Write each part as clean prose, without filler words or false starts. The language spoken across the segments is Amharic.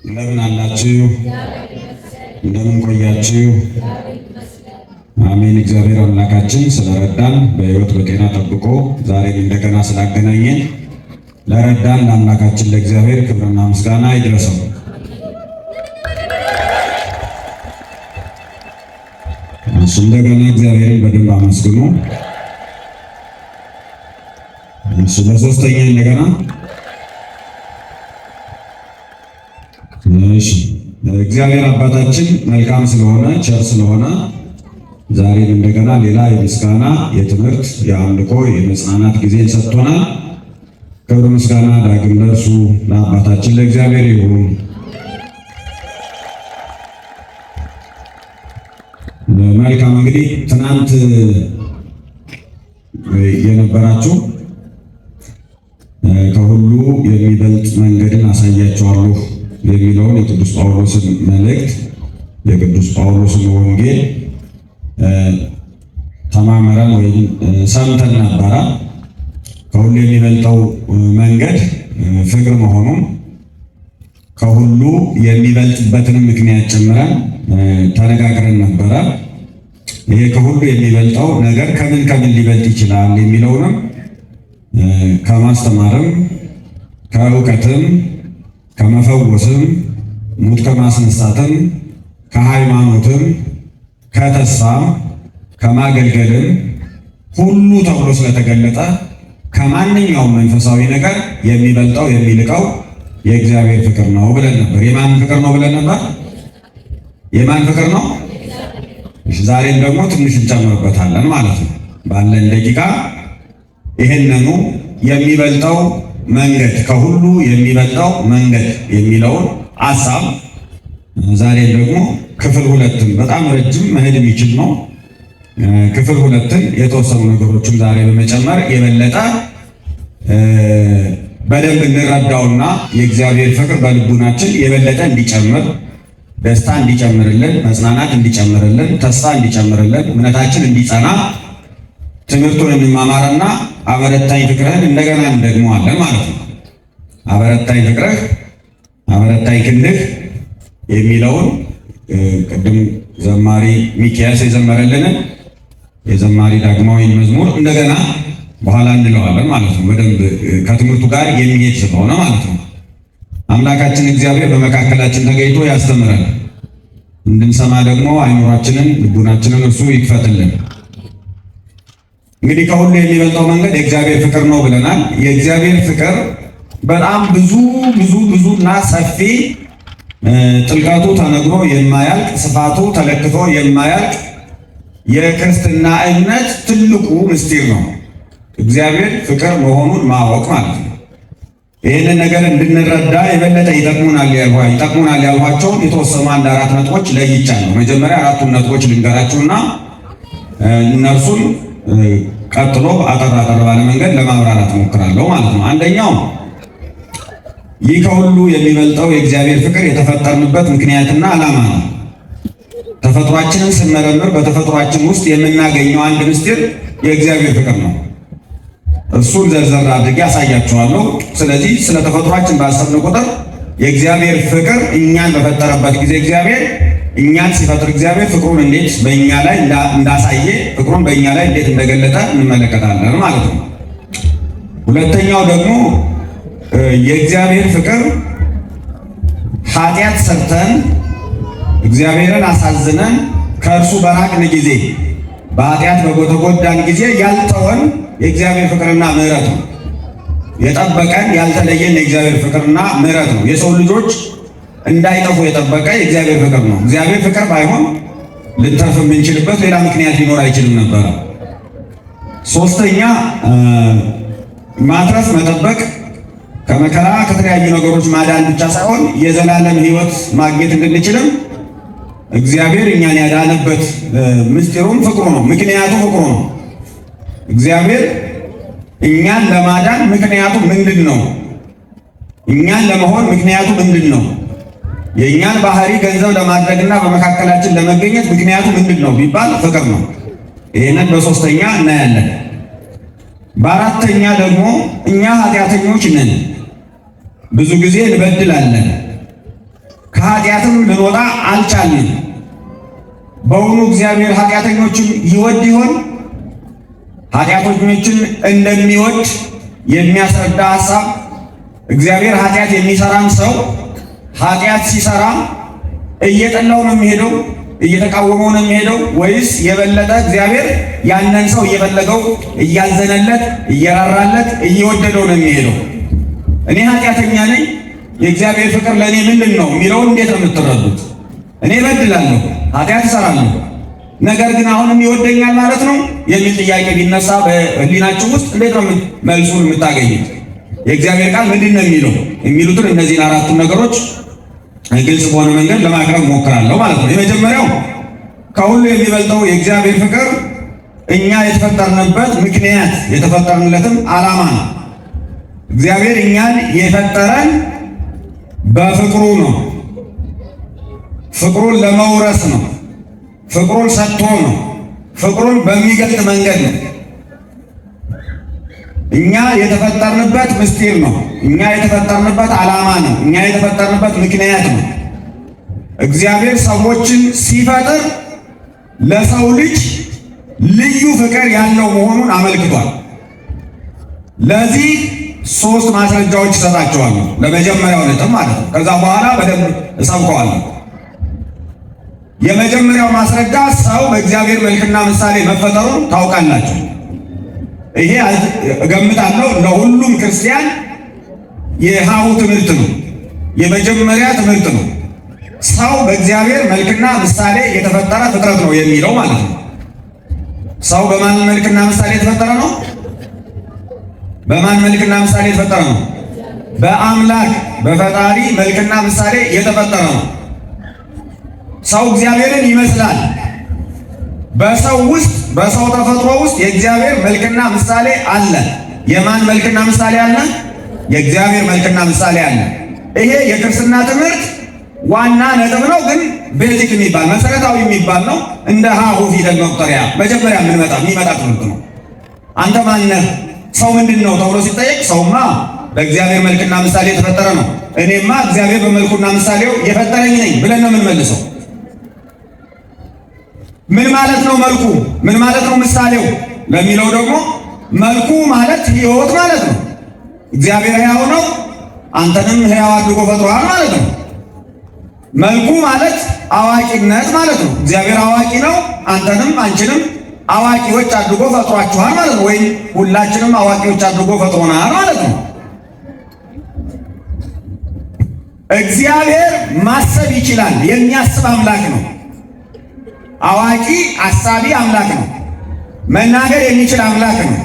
እንደምን አላችሁ? እንደምን ቆያችሁ? አሜን። እግዚአብሔር አምላካችን ስለረዳን በሕይወት በጤና ጠብቆ ዛሬም እንደገና ስላገናኘን ለረዳን ለአምላካችን ለእግዚአብሔር ክብርና ምስጋና ይድረሰው። እንደገና እግዚአብሔርን በደንብ አመስግኑ። ለሶስተኛ እንደገና እሺ። እግዚአብሔር አባታችን መልካም ስለሆነ ቸር ስለሆነ ዛሬም እንደገና ሌላ የምስጋና የትምህርት የአምልኮ የመጽናናት ጊዜን ሰጥቶናል። ክብር ምስጋና ዳግም ለእርሱ ለአባታችን ለእግዚአብሔር ይሁን። መልካም እንግዲህ ትናንት የነበራችሁ ከሁሉ የሚበልጥ መንገድን አሳያችኋለሁ የሚለውን የቅዱስ ጳውሎስን መልእክት የቅዱስ ጳውሎስን ወንጌል ተማምረን ወይም ሰምተን ነበረ። ከሁሉ የሚበልጠው መንገድ ፍቅር መሆኑን ከሁሉ የሚበልጥበትንም ምክንያት ጨምረን ተነጋግረን ነበረ። ይሄ ከሁሉ የሚበልጠው ነገር ከምን ከምን ሊበልጥ ይችላል የሚለውንም ከማስተማርም ከእውቀትም ከመፈወስም ሙት ከማስነሳትም ከሃይማኖትም ከተስፋም ከማገልገልም ሁሉ ተብሎ ስለተገለጠ ከማንኛውም መንፈሳዊ ነገር የሚበልጠው የሚልቀው የእግዚአብሔር ፍቅር ነው ብለን ነበር። የማን ፍቅር ነው ብለን ነበር? የማን ፍቅር ነው? ዛሬም ደግሞ ትንሽ እንጨምርበታለን ማለት ነው። ባለን ደቂቃ ይህንኑ የሚበልጠው መንገድ ከሁሉ የሚበልጠው መንገድ የሚለውን ሀሳብ ዛሬም ደግሞ ክፍል ሁለትን በጣም ረጅም መሄድ የሚችል ነው። ክፍል ሁለትን የተወሰኑ ነገሮችን ዛሬ በመጨመር የበለጠ በደንብ እንረዳውና የእግዚአብሔር ፍቅር በልቡናችን የበለጠ እንዲጨምር፣ ደስታ እንዲጨምርልን፣ መጽናናት እንዲጨምርልን፣ ተስፋ እንዲጨምርልን፣ እምነታችን እንዲጸና ትምህርቱን እንማማርና አበረታኝ ፍቅርህን እንደገና እንደግመዋለን ማለት ነው። አበረታኝ ፍቅርህ፣ አበረታኝ ክንድህ የሚለውን ቅድም ዘማሪ ሚኪያስ የዘመረልንን የዘማሪ ዳግማዊን መዝሙር እንደገና በኋላ እንለዋለን ማለት ነው። በደንብ ከትምህርቱ ጋር የሚሄድ ስለሆነ ማለት ነው። አምላካችን እግዚአብሔር በመካከላችን ተገኝቶ ያስተምረን፣ እንድንሰማ ደግሞ አይምሯችንን ልቡናችንን እርሱ ይክፈትልን። እንግዲህ ከሁሉ የሚበልጠው መንገድ የእግዚአብሔር ፍቅር ነው ብለናል። የእግዚአብሔር ፍቅር በጣም ብዙ ብዙ ብዙ እና ሰፊ ጥልቀቱ ተነግሮ የማያልቅ ስፋቱ ተለክቶ የማያልቅ የክርስትና እምነት ትልቁ ምስጢር ነው። እግዚአብሔር ፍቅር መሆኑን ማወቅ ማለት ነው። ይህንን ነገር እንድንረዳ የበለጠ ይጠቅሙናል ያልኋቸውን የተወሰኑ አንድ አራት ነጥቦች ለይቻለሁ። መጀመሪያ አራቱን ነጥቦች ልንገራችሁና እነርሱን ቀጥሎ አጠር አጠር ባለ መንገድ ለማብራራት እሞክራለሁ ማለት ነው። አንደኛው ይህ ከሁሉ የሚበልጠው የእግዚአብሔር ፍቅር የተፈጠርንበት ምክንያትና ዓላማ ነው። ተፈጥሯችንን ስንመረምር በተፈጥሯችን ውስጥ የምናገኘው አንድ ምስጢር የእግዚአብሔር ፍቅር ነው። እሱን ዘርዘር አድርጌ አሳያችኋለሁ። ስለዚህ ስለ ተፈጥሯችን ባሰብን ቁጥር የእግዚአብሔር ፍቅር እኛን በፈጠረበት ጊዜ እግዚአብሔር እኛን ሲፈጥር እግዚአብሔር ፍቅሩን እንዴት በእኛ ላይ እንዳሳየ ፍቅሩን በእኛ ላይ እንዴት እንደገለጠ እንመለከታለን ማለት ነው። ሁለተኛው ደግሞ የእግዚአብሔር ፍቅር ኃጢአት ሰርተን እግዚአብሔርን አሳዝነን ከእርሱ በራቅን ጊዜ በኃጢአት በተጎዳን ጊዜ ያልተወን የእግዚአብሔር ፍቅርና ምሕረት ነው። የጠበቀን ያልተለየን የእግዚአብሔር ፍቅርና ምሕረት ነው። የሰው ልጆች እንዳይጠፉ የጠበቀ የእግዚአብሔር ፍቅር ነው። እግዚአብሔር ፍቅር ባይሆን ልንተርፍ የምንችልበት ሌላ ምክንያት ሊኖር አይችልም ነበረ። ሶስተኛ ማትረፍ፣ መጠበቅ፣ ከመከራ ከተለያዩ ነገሮች ማዳን ብቻ ሳይሆን የዘላለም ሕይወት ማግኘት እንድንችልም እግዚአብሔር እኛን ያዳነበት ምስጢሩም ፍቅሩ ነው። ምክንያቱ ፍቅሩ ነው። እግዚአብሔር እኛን ለማዳን ምክንያቱ ምንድን ነው? እኛን ለመሆን ምክንያቱ ምንድን ነው? የእኛን ባህሪ ገንዘብ ለማድረግና በመካከላችን ለመገኘት ምክንያቱ ምንድን ነው ቢባል ፍቅር ነው። ይህንን በሶስተኛ እናያለን። በአራተኛ ደግሞ እኛ ኃጢአተኞች ነን። ብዙ ጊዜ እንበድላለን፣ ከኃጢአትም ልንወጣ አልቻልንም። በውኑ እግዚአብሔር ኃጢአተኞችን ይወድ ይሆን? ኃጢአተኞችን እንደሚወድ የሚያስረዳ ሐሳብ እግዚአብሔር ኃጢአት የሚሰራን ሰው ኃጢአት ሲሰራ እየጠላው ነው የሚሄደው? እየተቃወመው ነው የሚሄደው? ወይስ የበለጠ እግዚአብሔር ያንን ሰው እየፈለገው፣ እያዘነለት፣ እየራራለት፣ እየወደደው ነው የሚሄደው? እኔ ኃጢአተኛ ነኝ፣ የእግዚአብሔር ፍቅር ለእኔ ምንድን ነው የሚለውን እንዴት ነው የምትረዱት? እኔ እበድላለሁ፣ ኃጢአት እሰራለሁ፣ ነገር ግን አሁንም ይወደኛል ማለት ነው የሚል ጥያቄ ቢነሳ በሕሊናችሁ ውስጥ እንዴት ነው መልሱን የምታገኙት? የእግዚአብሔር ቃል ምንድን ነው የሚለው የሚሉትን እነዚህን አራቱን ነገሮች ግልጽ በሆነ መንገድ ለማቅረብ ሞክራለሁ ማለት ነው። የመጀመሪያው ከሁሉ የሚበልጠው የእግዚአብሔር ፍቅር እኛ የተፈጠርንበት ምክንያት የተፈጠርንለትም ዓላማ ነው። እግዚአብሔር እኛን የፈጠረን በፍቅሩ ነው። ፍቅሩን ለመውረስ ነው። ፍቅሩን ሰጥቶ ነው። ፍቅሩን በሚገልጥ መንገድ ነው። እኛ የተፈጠርንበት ምስጢር ነው። እኛ የተፈጠርንበት ዓላማ ነው። እኛ የተፈጠርንበት ምክንያት ነው። እግዚአብሔር ሰዎችን ሲፈጥር ለሰው ልጅ ልዩ ፍቅር ያለው መሆኑን አመልክቷል። ለዚህ ሶስት ማስረጃዎች ይሰጣቸዋለሁ። ለመጀመሪያው ነጥብ ማለት ነው። ከዛ በኋላ በደንብ እሰብከዋለሁ። የመጀመሪያው ማስረጃ ሰው በእግዚአብሔር መልክና ምሳሌ መፈጠሩን ታውቃላችሁ። ይሄ እገምታለሁ ለሁሉም ክርስቲያን የሀሁ ትምህርት ነው። የመጀመሪያ ትምህርት ነው። ሰው በእግዚአብሔር መልክና ምሳሌ የተፈጠረ ፍጥረት ነው የሚለው ማለት ነው። ሰው በማን መልክና ምሳሌ የተፈጠረ ነው? በማን መልክና ምሳሌ የተፈጠረ ነው? በአምላክ በፈጣሪ መልክና ምሳሌ የተፈጠረ ነው። ሰው እግዚአብሔርን ይመስላል። በሰው ውስጥ በሰው ተፈጥሮ ውስጥ የእግዚአብሔር መልክና ምሳሌ አለ። የማን መልክና ምሳሌ አለ? የእግዚአብሔር መልክና ምሳሌ አለ። ይሄ የክርስትና ትምህርት ዋና ነጥብ ነው፣ ግን basic የሚባል መሰረታዊ የሚባል ነው። እንደ ሀሁ ፊደል መቁጠሪያ መጀመሪያ የሚመጣ ትምህርት ነው። አንተ ማነህ? ሰው ምንድን ነው ተብሎ ሲጠየቅ ሰውማ በእግዚአብሔር መልክና ምሳሌ የተፈጠረ ነው፣ እኔማ እግዚአብሔር በመልኩና ምሳሌው የፈጠረኝ ነኝ ብለን ነው የምንመልሰው። ምን ማለት ነው መልኩ? ምን ማለት ነው ምሳሌው ለሚለው ደግሞ መልኩ ማለት ሕይወት ማለት ነው። እግዚአብሔር ሕያው ነው፣ አንተንም ሕያው አድርጎ ፈጥሮሃል ማለት ነው። መልኩ ማለት አዋቂነት ማለት ነው። እግዚአብሔር አዋቂ ነው፣ አንተንም አንቺንም አዋቂዎች አድርጎ ፈጥሯችኋል ማለት ነው። ወይም ሁላችንም አዋቂዎች አድርጎ ፈጥሮናል ማለት ነው። እግዚአብሔር ማሰብ ይችላል። የሚያስብ አምላክ ነው። አዋቂ አሳቢ አምላክ ነው። መናገር የሚችል አምላክ ነው።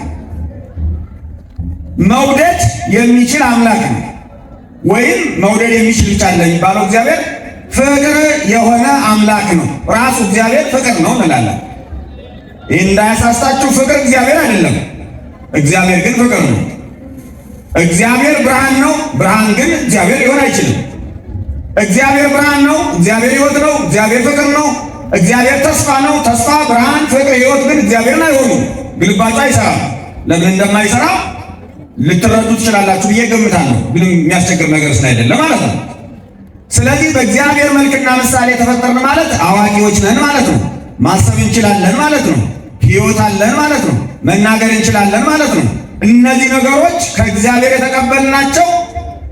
መውደድ የሚችል አምላክ ነው። ወይም መውደድ የሚችል ብቻ የሚባለው እግዚአብሔር ፍቅር የሆነ አምላክ ነው። ራሱ እግዚአብሔር ፍቅር ነው እንላለን። ይህ እንዳያሳስታችሁ፣ ፍቅር እግዚአብሔር አይደለም። እግዚአብሔር ግን ፍቅር ነው። እግዚአብሔር ብርሃን ነው። ብርሃን ግን እግዚአብሔር ሊሆን አይችልም። እግዚአብሔር ብርሃን ነው። እግዚአብሔር ሕይወት ነው። እግዚአብሔር ፍቅር ነው። እግዚአብሔር ተስፋ ነው። ተስፋ፣ ብርሃን፣ ፍቅር፣ ሕይወት ግን እግዚአብሔርን አይሆኑም። ግልባጩ አይሰራም። ለምን እንደማይሰራ ልትረዱ ትችላላችሁ ብዬ ገምታለሁ። ምንም የሚያስቸግር ነገር ስላይደለ ማለት ነው። ስለዚህ በእግዚአብሔር መልክና ምሳሌ የተፈጠርን ማለት አዋቂዎች ነን ማለት ነው። ማሰብ እንችላለን ማለት ነው። ሕይወት አለን ማለት ነው። መናገር እንችላለን ማለት ነው። እነዚህ ነገሮች ከእግዚአብሔር የተቀበልናቸው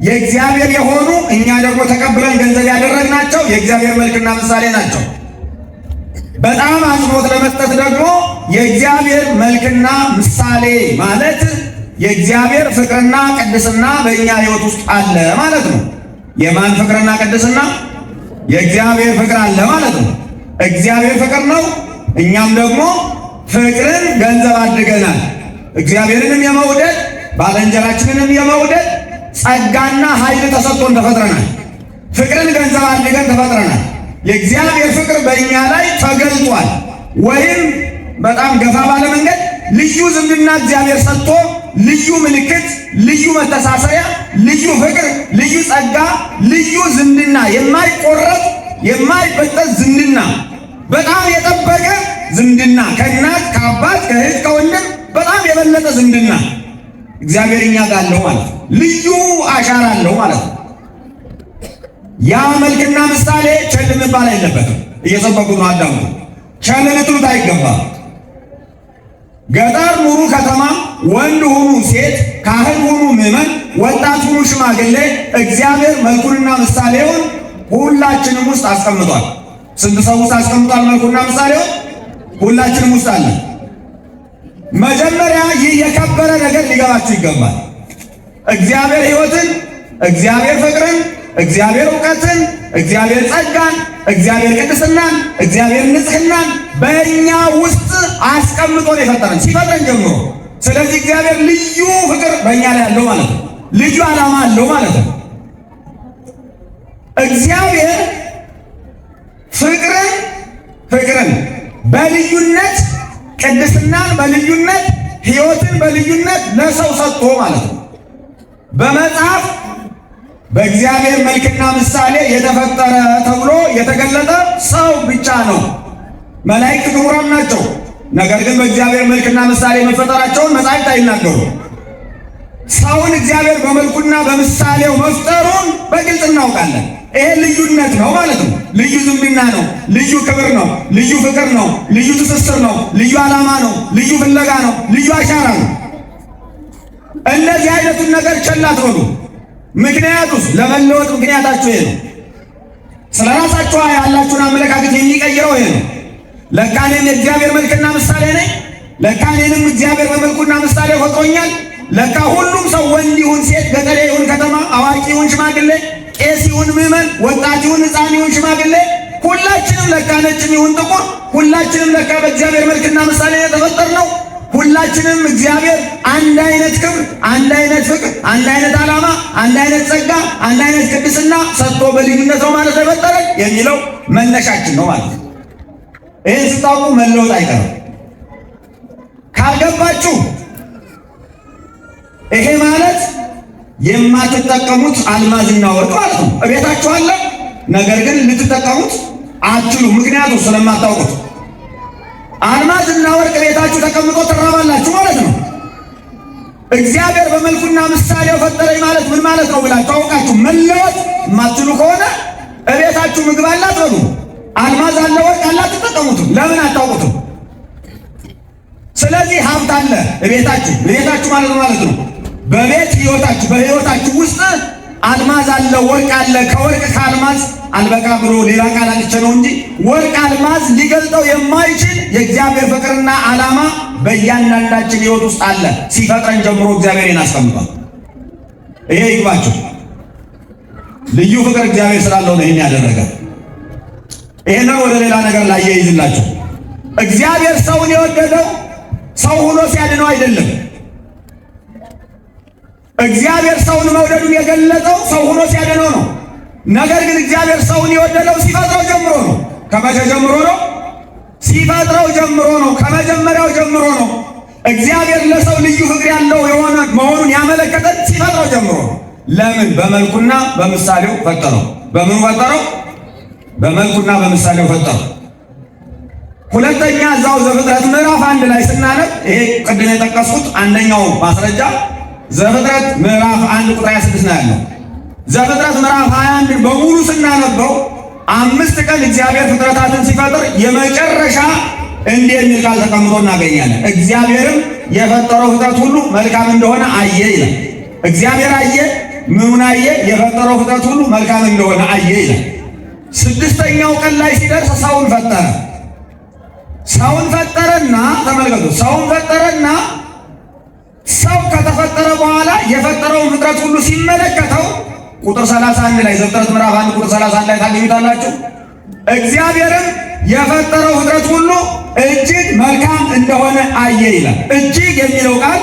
የእግዚአብሔር የሆኑ እኛ ደግሞ ተቀብለን ገንዘብ ያደረግናቸው የእግዚአብሔር መልክና ምሳሌ ናቸው። በጣም አጽንኦት ለመስጠት ደግሞ የእግዚአብሔር መልክና ምሳሌ ማለት የእግዚአብሔር ፍቅርና ቅድስና በእኛ ሕይወት ውስጥ አለ ማለት ነው። የማን ፍቅርና ቅድስና? የእግዚአብሔር ፍቅር አለ ማለት ነው። እግዚአብሔር ፍቅር ነው። እኛም ደግሞ ፍቅርን ገንዘብ አድርገናል። እግዚአብሔርንም የመውደድ ባልንጀራችንንም የመውደድ ጸጋና ኃይል ተሰጥቶን ተፈጥረናል። ፍቅርን ገንዘብ አድርገን ተፈጥረናል። የእግዚአብሔር ፍቅር በእኛ ላይ ተገልጧል። ወይም በጣም ገፋ ባለ መንገድ ልዩ ዝምድና እግዚአብሔር ሰጥቶ ልዩ ምልክት፣ ልዩ መተሳሰሪያ፣ ልዩ ፍቅር፣ ልዩ ጸጋ፣ ልዩ ዝምድና፣ የማይቆረጥ የማይበጠስ ዝምድና፣ በጣም የጠበቀ ዝምድና፣ ከእናት ከአባት ከእህት ከወንድም በጣም የበለጠ ዝምድና እግዚአብሔር እኛ ጋር አለው ማለት ነው። ልዩ አሻራ አለው ማለት ነው። ያ መልክና ምሳሌ ቸል መባል የለበትም። እየሰበኩት ነው። አዳምጡ። ቸል ልትሉት አይገባም። ገጠር ኑሩ ከተማ፣ ወንድ ሁኑ ሴት፣ ካህን ሁኑ ምዕመን፣ ወጣት ሁኑ ሽማግሌ፣ እግዚአብሔር መልኩንና ምሳሌውን ሁላችንም ውስጥ አስቀምጧል። ስንት ሰው ውስጥ አስቀምጧል? መልኩና ምሳሌውን ሁላችንም ውስጥ አለ። መጀመሪያ ይህ የከበረ ነገር ሊገባችሁ ይገባል። እግዚአብሔር ሕይወትን፣ እግዚአብሔር ፍቅርን፣ እግዚአብሔር እውቀትን፣ እግዚአብሔር ጸጋን፣ እግዚአብሔር ቅድስናን፣ እግዚአብሔር ንጽሕናን በእኛ ውስጥ አስቀምጦ ነው የፈጠረን ሲፈጥረን ጀምሮ። ስለዚህ እግዚአብሔር ልዩ ፍቅር በእኛ ላይ አለው ማለት ነው። ልዩ ዓላማ አለው ማለት ነው። እግዚአብሔር ፍቅርን ፍቅርን በልዩነት ቅድስናን በልዩነት ሕይወትን በልዩነት ለሰው ሰጥቶ ማለት ነው። በመጽሐፍ በእግዚአብሔር መልክና ምሳሌ የተፈጠረ ተብሎ የተገለጠ ሰው ብቻ ነው። መላእክት ክቡራን ናቸው። ነገር ግን በእግዚአብሔር መልክና ምሳሌ መፈጠራቸውን መጻሕፍት አይናገሩም። ሰውን እግዚአብሔር በመልኩና በምሳሌው መፍጠሩን በግልጽ እናውቃለን። ይሄ ልዩነት ነው ማለት ነው። ልዩ ዝምድና ነው። ልዩ ክብር ነው። ልዩ ፍቅር ነው። ልዩ ትስስር ነው። ልዩ ዓላማ ነው። ልዩ ፍለጋ ነው። ልዩ አሻራ ነው። እነዚህ አይነቱን ነገር ቸል አትበሉ። ምክንያቱስ ለመለወጥ ምክንያታችሁ ይሄ ነው። ስለ ራሳችሁ ያላችሁን አመለካከት የሚቀይረው ይሄ ነው። ለካ እኔም የእግዚአብሔር መልክና ምሳሌ ነኝ። ለካ እኔንም እግዚአብሔር በመልኩና ምሳሌ ፈጥሮኛል። ለካ ሁሉም ሰው ወንድ ይሁን ሴት፣ ገጠሬ ይሁን ከተማ፣ አዋቂ ይሁን ሽማግሌ፣ ቄስ ይሁን ምዕመን፣ ወጣት ይሁን ሕፃን ይሁን ሽማግሌ፣ ሁላችንም ለካ ነጭም ይሁን ጥቁር፣ ሁላችንም ለካ በእግዚአብሔር መልክና ምሳሌ የተፈጠርነው። ሁላችንም እግዚአብሔር አንድ አይነት ክብር፣ አንድ አይነት ፍቅር፣ አንድ አይነት ዓላማ፣ አንድ አይነት ጸጋ፣ አንድ አይነት ቅድስና ሰጥቶ በልዩነት ነው ማለት የፈጠረን የሚለው መነሻችን ነው ማለት ነው። ይህን ስታውቁ መለወጥ አይቀርም። ካልገባችሁ ይሄ ማለት የማትጠቀሙት አልማዝና ወርቅ ማለት ነው። እቤታችሁ አለ፣ ነገር ግን ልትጠቀሙት አትችሉም። ምክንያቱም ስለማታውቁት። አልማዝና ወርቅ ቤታችሁ ተቀምጦ ትራባላችሁ ማለት ነው። እግዚአብሔር በመልኩና ምሳሌው ፈጠረኝ ማለት ምን ማለት ነው ብላችሁ አውቃችሁ መለወጥ የማትችሉ ከሆነ እቤታችሁ ምግብ አለ አትበሉ፣ አልማዝ አለ፣ ወርቅ አለ፣ አትጠቀሙትም። ለምን አታውቁትም? ስለዚህ ሀብት አለ እቤታችሁ። እቤታችሁ ማለት ማለት ነው በቤት ህይወታችሁ በህይወታችሁ ውስጥ አልማዝ አለ፣ ወርቅ አለ። ከወርቅ ከአልማዝ አልበቃ ብሎ ሌላ ቃል አጥቼ ነው እንጂ ወርቅ አልማዝ ሊገልጠው የማይችል የእግዚአብሔር ፍቅርና ዓላማ በእያንዳንዳችን ህይወት ውስጥ አለ። ሲፈጥረን ጀምሮ እግዚአብሔር አስቀምጧል። ይሄ ይግባችሁ። ልዩ ፍቅር እግዚአብሔር ስላለው ነው ይሄን ያደረገ። ይሄንን ወደ ሌላ ነገር ላይ ያይዝላችሁ። እግዚአብሔር ሰውን የወደደው ሰው ሆኖ ሲያድነው አይደለም። እግዚአብሔር ሰውን መውደዱን የገለጠው ሰው ሆኖ ሲያድነው ነው። ነገር ግን እግዚአብሔር ሰውን የወደደው ሲፈጥረው ጀምሮ ነው። ከመቼ ጀምሮ ነው? ሲፈጥረው ጀምሮ ነው። ከመጀመሪያው ጀምሮ ነው። እግዚአብሔር ለሰው ልዩ ፍቅር ያለው የሆነ መሆኑን ያመለከተን ሲፈጥረው ጀምሮ ነው። ለምን? በመልኩና በምሳሌው ፈጠረው። በምኑ ፈጠረው? በመልኩና በምሳሌው ፈጠረው። ሁለተኛ እዛው ዘፍጥረት ምዕራፍ 1 ላይ ስናነብ ይሄ ቅድም የጠቀስኩት አንደኛው ማስረጃ ዘፍጥረት ምዕራፍ 1 ቁጥር 26 ነው ያለው። ዘፍጥረት ምዕራፍ 21 በሙሉ ስናነበው 5 ቀን እግዚአብሔር ፍጥረታትን ሲፈጥር የመጨረሻ እንዲህ የሚል ቃል ተቀምጦ እናገኛለን። እግዚአብሔርም የፈጠረው ፍጥረት ሁሉ መልካም እንደሆነ አየ ይላል። እግዚአብሔር አየ። ምኑን አየ? የፈጠረው ፍጥረት ሁሉ መልካም እንደሆነ አየ ይላል። 6ኛው ቀን ላይ ሲደርስ ሰውን ፈጠረ። ሰውን ፈጠረና ተመልከቱ፣ ሰውን ፈጠረና ሰው ከተፈጠረ በኋላ የፈጠረውን ፍጥረት ሁሉ ሲመለከተው ቁጥር 31 ላይ ዘፍጥረት ምዕራፍ 1 ቁጥር 31 ላይ ታገኙታላችሁ። እግዚአብሔርም የፈጠረው ፍጥረት ሁሉ እጅግ መልካም እንደሆነ አየ ይላል። እጅግ የሚለው ቃል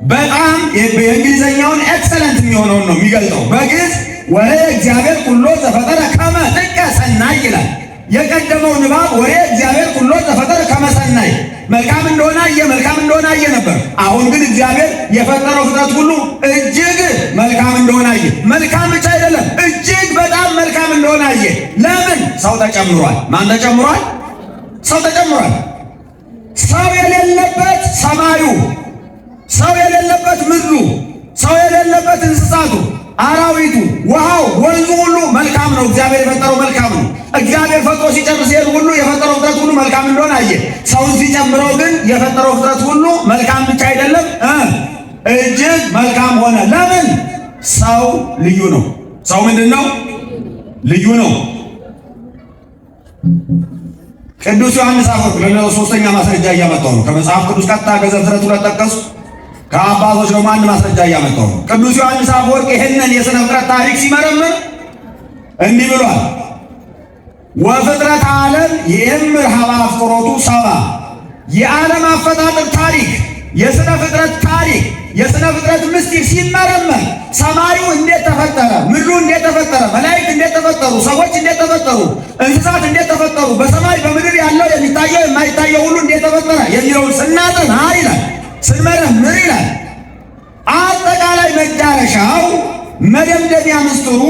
በጣም የእንግሊዘኛውን excellent የሚሆነውን ነው የሚገልጠው። በግዕዝ ወርእየ እግዚአብሔር ኩሎ ዘፈጠረ ከመ ጥቀ ሰናይ ይላል። የቀደመው ንባብ ወርእየ እግዚአብሔር ኩሎ ዘፈጠረ ከመ ሰናይ፣ መልካም እንደሆነ አየ፣ መልካም እንደሆነ አየ ነበር። አሁን ግን እግዚአብሔር የፈጠረው ፍጥረት ሁሉ እጅግ መልካም እንደሆነ አየ። መልካም ብቻ አይደለም፣ እጅግ በጣም መልካም እንደሆነ አየ። ለምን? ሰው ተጨምሯል። ማን ተጨምሯል? ሰው ተጨምሯል። ሰው የሌለበት ሰማዩ፣ ሰው የሌለበት ምድሩ፣ ሰው የሌለበት እንስሳቱ፣ አራዊቱ፣ ውሃው፣ ወንዙ ሁሉ መልካም ነው። እግዚአብሔር የፈጠረው መልካም ነው። እግዚአብሔር ፈጥሮ ሲጨርስ ይሄን ሁሉ የፈጠረው ፍጥረት ሁሉ መልካም እንደሆነ አየ። ሰውን ሲጨምረው ግን የፈጠረው ፍጥረት ሁሉ መልካም ብቻ አይደለም፣ እጅግ መልካም ሆነ። ለምን? ሰው ልዩ ነው። ሰው ምንድን ነው? ልዩ ነው። ቅዱስ ዮሐንስ አፈወርቅ ለሶስተኛ ማስረጃ እያመጣው ነው። ከመጽሐፍ ቅዱስ ቀጥታ ከዘፍጥረት ሁለት ጠቀሱ። ከአባቶች ደግሞ አንድ ማስረጃ እያመጣው ነው። ቅዱስ ዮሐንስ አፈወርቅ ይህንን የሥነ ፍጥረት ታሪክ ሲመረምር እንዲህ ብሏል። ወፍጥረት ዓለም የእምር ሀበ አፍቅሮቱ ሰባ። የዓለም አፈጣጠር ታሪክ፣ የሥነ ፍጥረት ታሪክ፣ የሥነ ፍጥረት ምስጢር ሲመረመር ሰማዩ እንዴት ተፈጠረ? ምድሩ እንዴት ተፈጠረ? መላእክት እንዴት ተፈጠሩ? ሰዎች እንዴት ተፈጠሩ? እንስሳት እንዴት ተፈጠሩ? በሰማይ በምድር ያለው የሚታየው የማይታየው ሁሉ እንዴት ተፈጠረ የሚለውን ስናጠና ይላል፣ ስንመረምር ይላል፣ አጠቃላይ መዳረሻው መደምደሚያ ምስጢሩ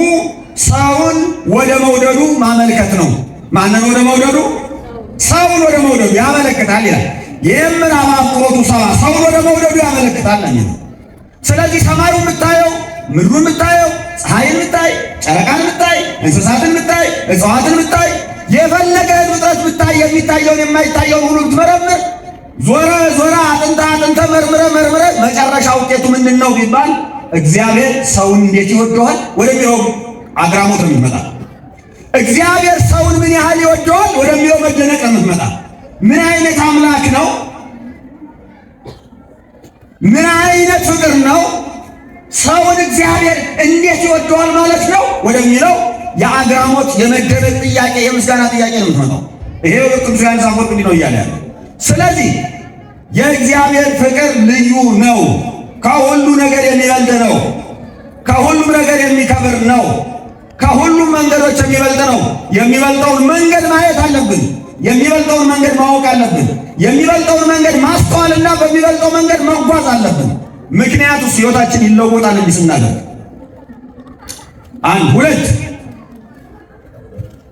ሰውን ወደ መውደዱ ማመልከት ነው። ማንን ወደ መውደዱ? ሰውን ወደ መውደዱ ያመለክታል ይላል። የምር አፍቅሮቱ ሰባ፣ ሰውን ወደ መውደዱ ያመለክታል ነው። ስለዚህ ሰማዩ የምታየው፣ ምድሩ የምታየው፣ ፀሐይን የምታይ፣ ጨረቃን የምታይ፣ እንስሳትን የምታይ፣ እጽዋትን የምታይ፣ የፈለገህን ፍጥረት ብታይ፣ የሚታየውን የማይታየውን ሁሉ ብትመረምር፣ ዞረ ዞረ አጥንተ አጥንተ መርምረ መርምረ መጨረሻ ውጤቱ ምንድን ነው ቢባል እግዚአብሔር ሰውን እንዴት ይወደዋል ወደሚለው አግራሞት ነው የሚመጣ። እግዚአብሔር ሰውን ምን ያህል ይወደዋል ወደሚለው መደነቅ ነው የምትመጣ። ምን አይነት አምላክ ነው? ምን አይነት ፍቅር ነው? ሰውን እግዚአብሔር እንዴት ይወደዋል ማለት ነው ወደሚለው የአግራሞት የመደነቅ ጥያቄ፣ የምስጋና ጥያቄ ነው የምትመጣው። ይሄ ቅዱስ ዮሐንስ አፈወርቅ እንዲህ ነው እያለ ያለው። ስለዚህ የእግዚአብሔር ፍቅር ልዩ ነው። ከሁሉ ነገር የሚበልጥ ነው። ከሁሉም ነገር የሚከብር ነው። ከሁሉም መንገዶች የሚበልጥ ነው። የሚበልጠውን መንገድ ማየት አለብን። የሚበልጠውን መንገድ ማወቅ አለብን። የሚበልጠውን መንገድ ማስተዋልና በሚበልጠው መንገድ መጓዝ አለብን። ምክንያቱ ሕይወታችን ይለወጣል እንዲህ ስናደርግ። አንድ ሁለት፣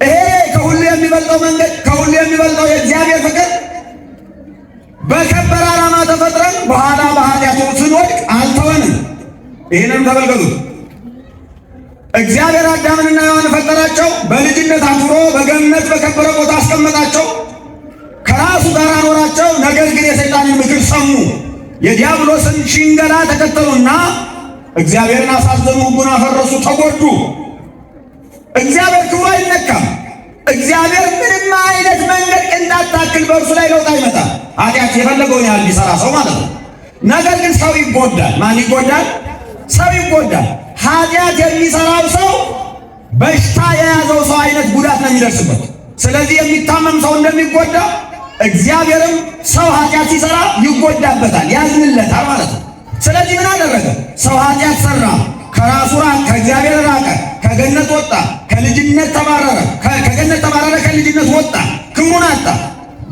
ይሄ ከሁሉ የሚበልጠው መንገድ፣ ከሁሉ የሚበልጠው የእግዚአብሔር ፍቅር በከበረ ዓላማ ተፈጥረን በኋላ በኃጢአቱ ስንወድቅ አልተወንም። ይህንም ተመልከቱት። እግዚአብሔር አዳምንና ሔዋንን ፈጠራቸው። በልጅነት አክብሮ በገነት በከበረ ቦታ አስቀመጣቸው። ከራሱ ጋር አኖራቸው። ነገር ግን የሰይጣንን ምክር ሰሙ። የዲያብሎስን ሽንገላ ተከተሉና እግዚአብሔርን አሳዘኑ፣ ሕጉን አፈረሱ፣ ተጎዱ። እግዚአብሔር ክብሩ አይነካም። እግዚአብሔር ምንም አይነት መንገድ ቅንጣት ታክል በእርሱ ላይ ለውጥ አይመጣም። ኃጢአት የፈለገውን ያህል ቢሰራ ሰው ማለት ነው። ነገር ግን ሰው ይጎዳል። ማን ይጎዳል? ሰው ይጎዳል። ኃጢአት የሚሰራው ሰው በሽታ የያዘው ሰው አይነት ጉዳት ነው የሚደርስበት። ስለዚህ የሚታመም ሰው እንደሚጎዳ እግዚአብሔርም ሰው ኃጢአት ሲሰራ ይጎዳበታል፣ ያዝንለታል ማለት ነው። ስለዚህ ምን አደረገ? ሰው ኃጢአት ሰራ፣ ከራሱ ራቀ፣ ከእግዚአብሔር ራቀ፣ ከገነት ወጣ፣ ከልጅነት ተባረረ፣ ከገነት ተባረረ፣ ከልጅነት ወጣ፣ ክብሩን አጣ።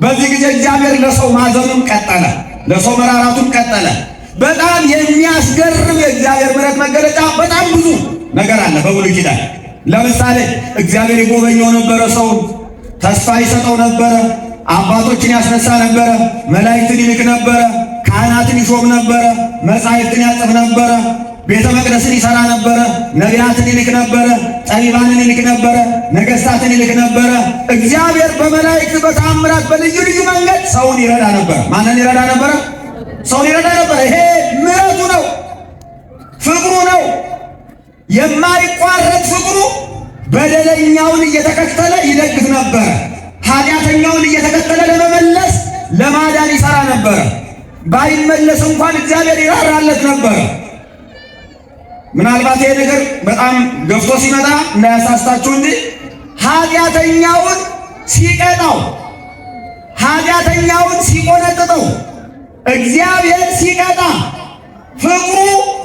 በዚህ ጊዜ እግዚአብሔር ለሰው ማዘኑን ቀጠለ፣ ለሰው መራራቱን ቀጠለ። በጣም የሚያስገርም የእግዚአብሔር ምሕረት መገለጫ በጣም ብዙ ነገር አለ በብሉይ ኪዳን። ለምሳሌ እግዚአብሔር ይጎበኘው ነበረ፣ ሰው ተስፋ ይሰጠው ነበረ፣ አባቶችን ያስነሳ ነበረ፣ መላእክትን ይልክ ነበረ፣ ካህናትን ይሾም ነበረ፣ መጻሕፍትን ያጽፍ ነበረ፣ ቤተ መቅደስን ይሰራ ነበረ፣ ነቢያትን ይልክ ነበረ፣ ጠቢባንን ይልክ ነበረ፣ ነገሥታትን ይልክ ነበረ። እግዚአብሔር በመላእክት በተአምራት በልዩ ልዩ መንገድ ሰውን ይረዳ ነበረ። ማንን ይረዳ ነበረ? ሰውን ይረዳ ነበረ። ይሄ ምሕረቱ ነው፣ ፍቅሩ ነው። የማይቋረጥ ፍቅሩ በደለኛውን እየተከተለ ይደግፍ ነበረ። ኃጢአተኛውን እየተከተለ ለመመለስ ለማዳን ይሰራ ነበረ። ባይመለስ እንኳን እግዚአብሔር ይራራለት ነበረ። ምናልባት ይሄ ነገር በጣም ገፍቶ ሲመጣ እንዳያሳስታችሁ እንጂ ኃጢአተኛውን ሲቀጣው፣ ኃጢአተኛውን ሲቆነጥጠው፣ እግዚአብሔር ሲቀጣ ፍቅሩ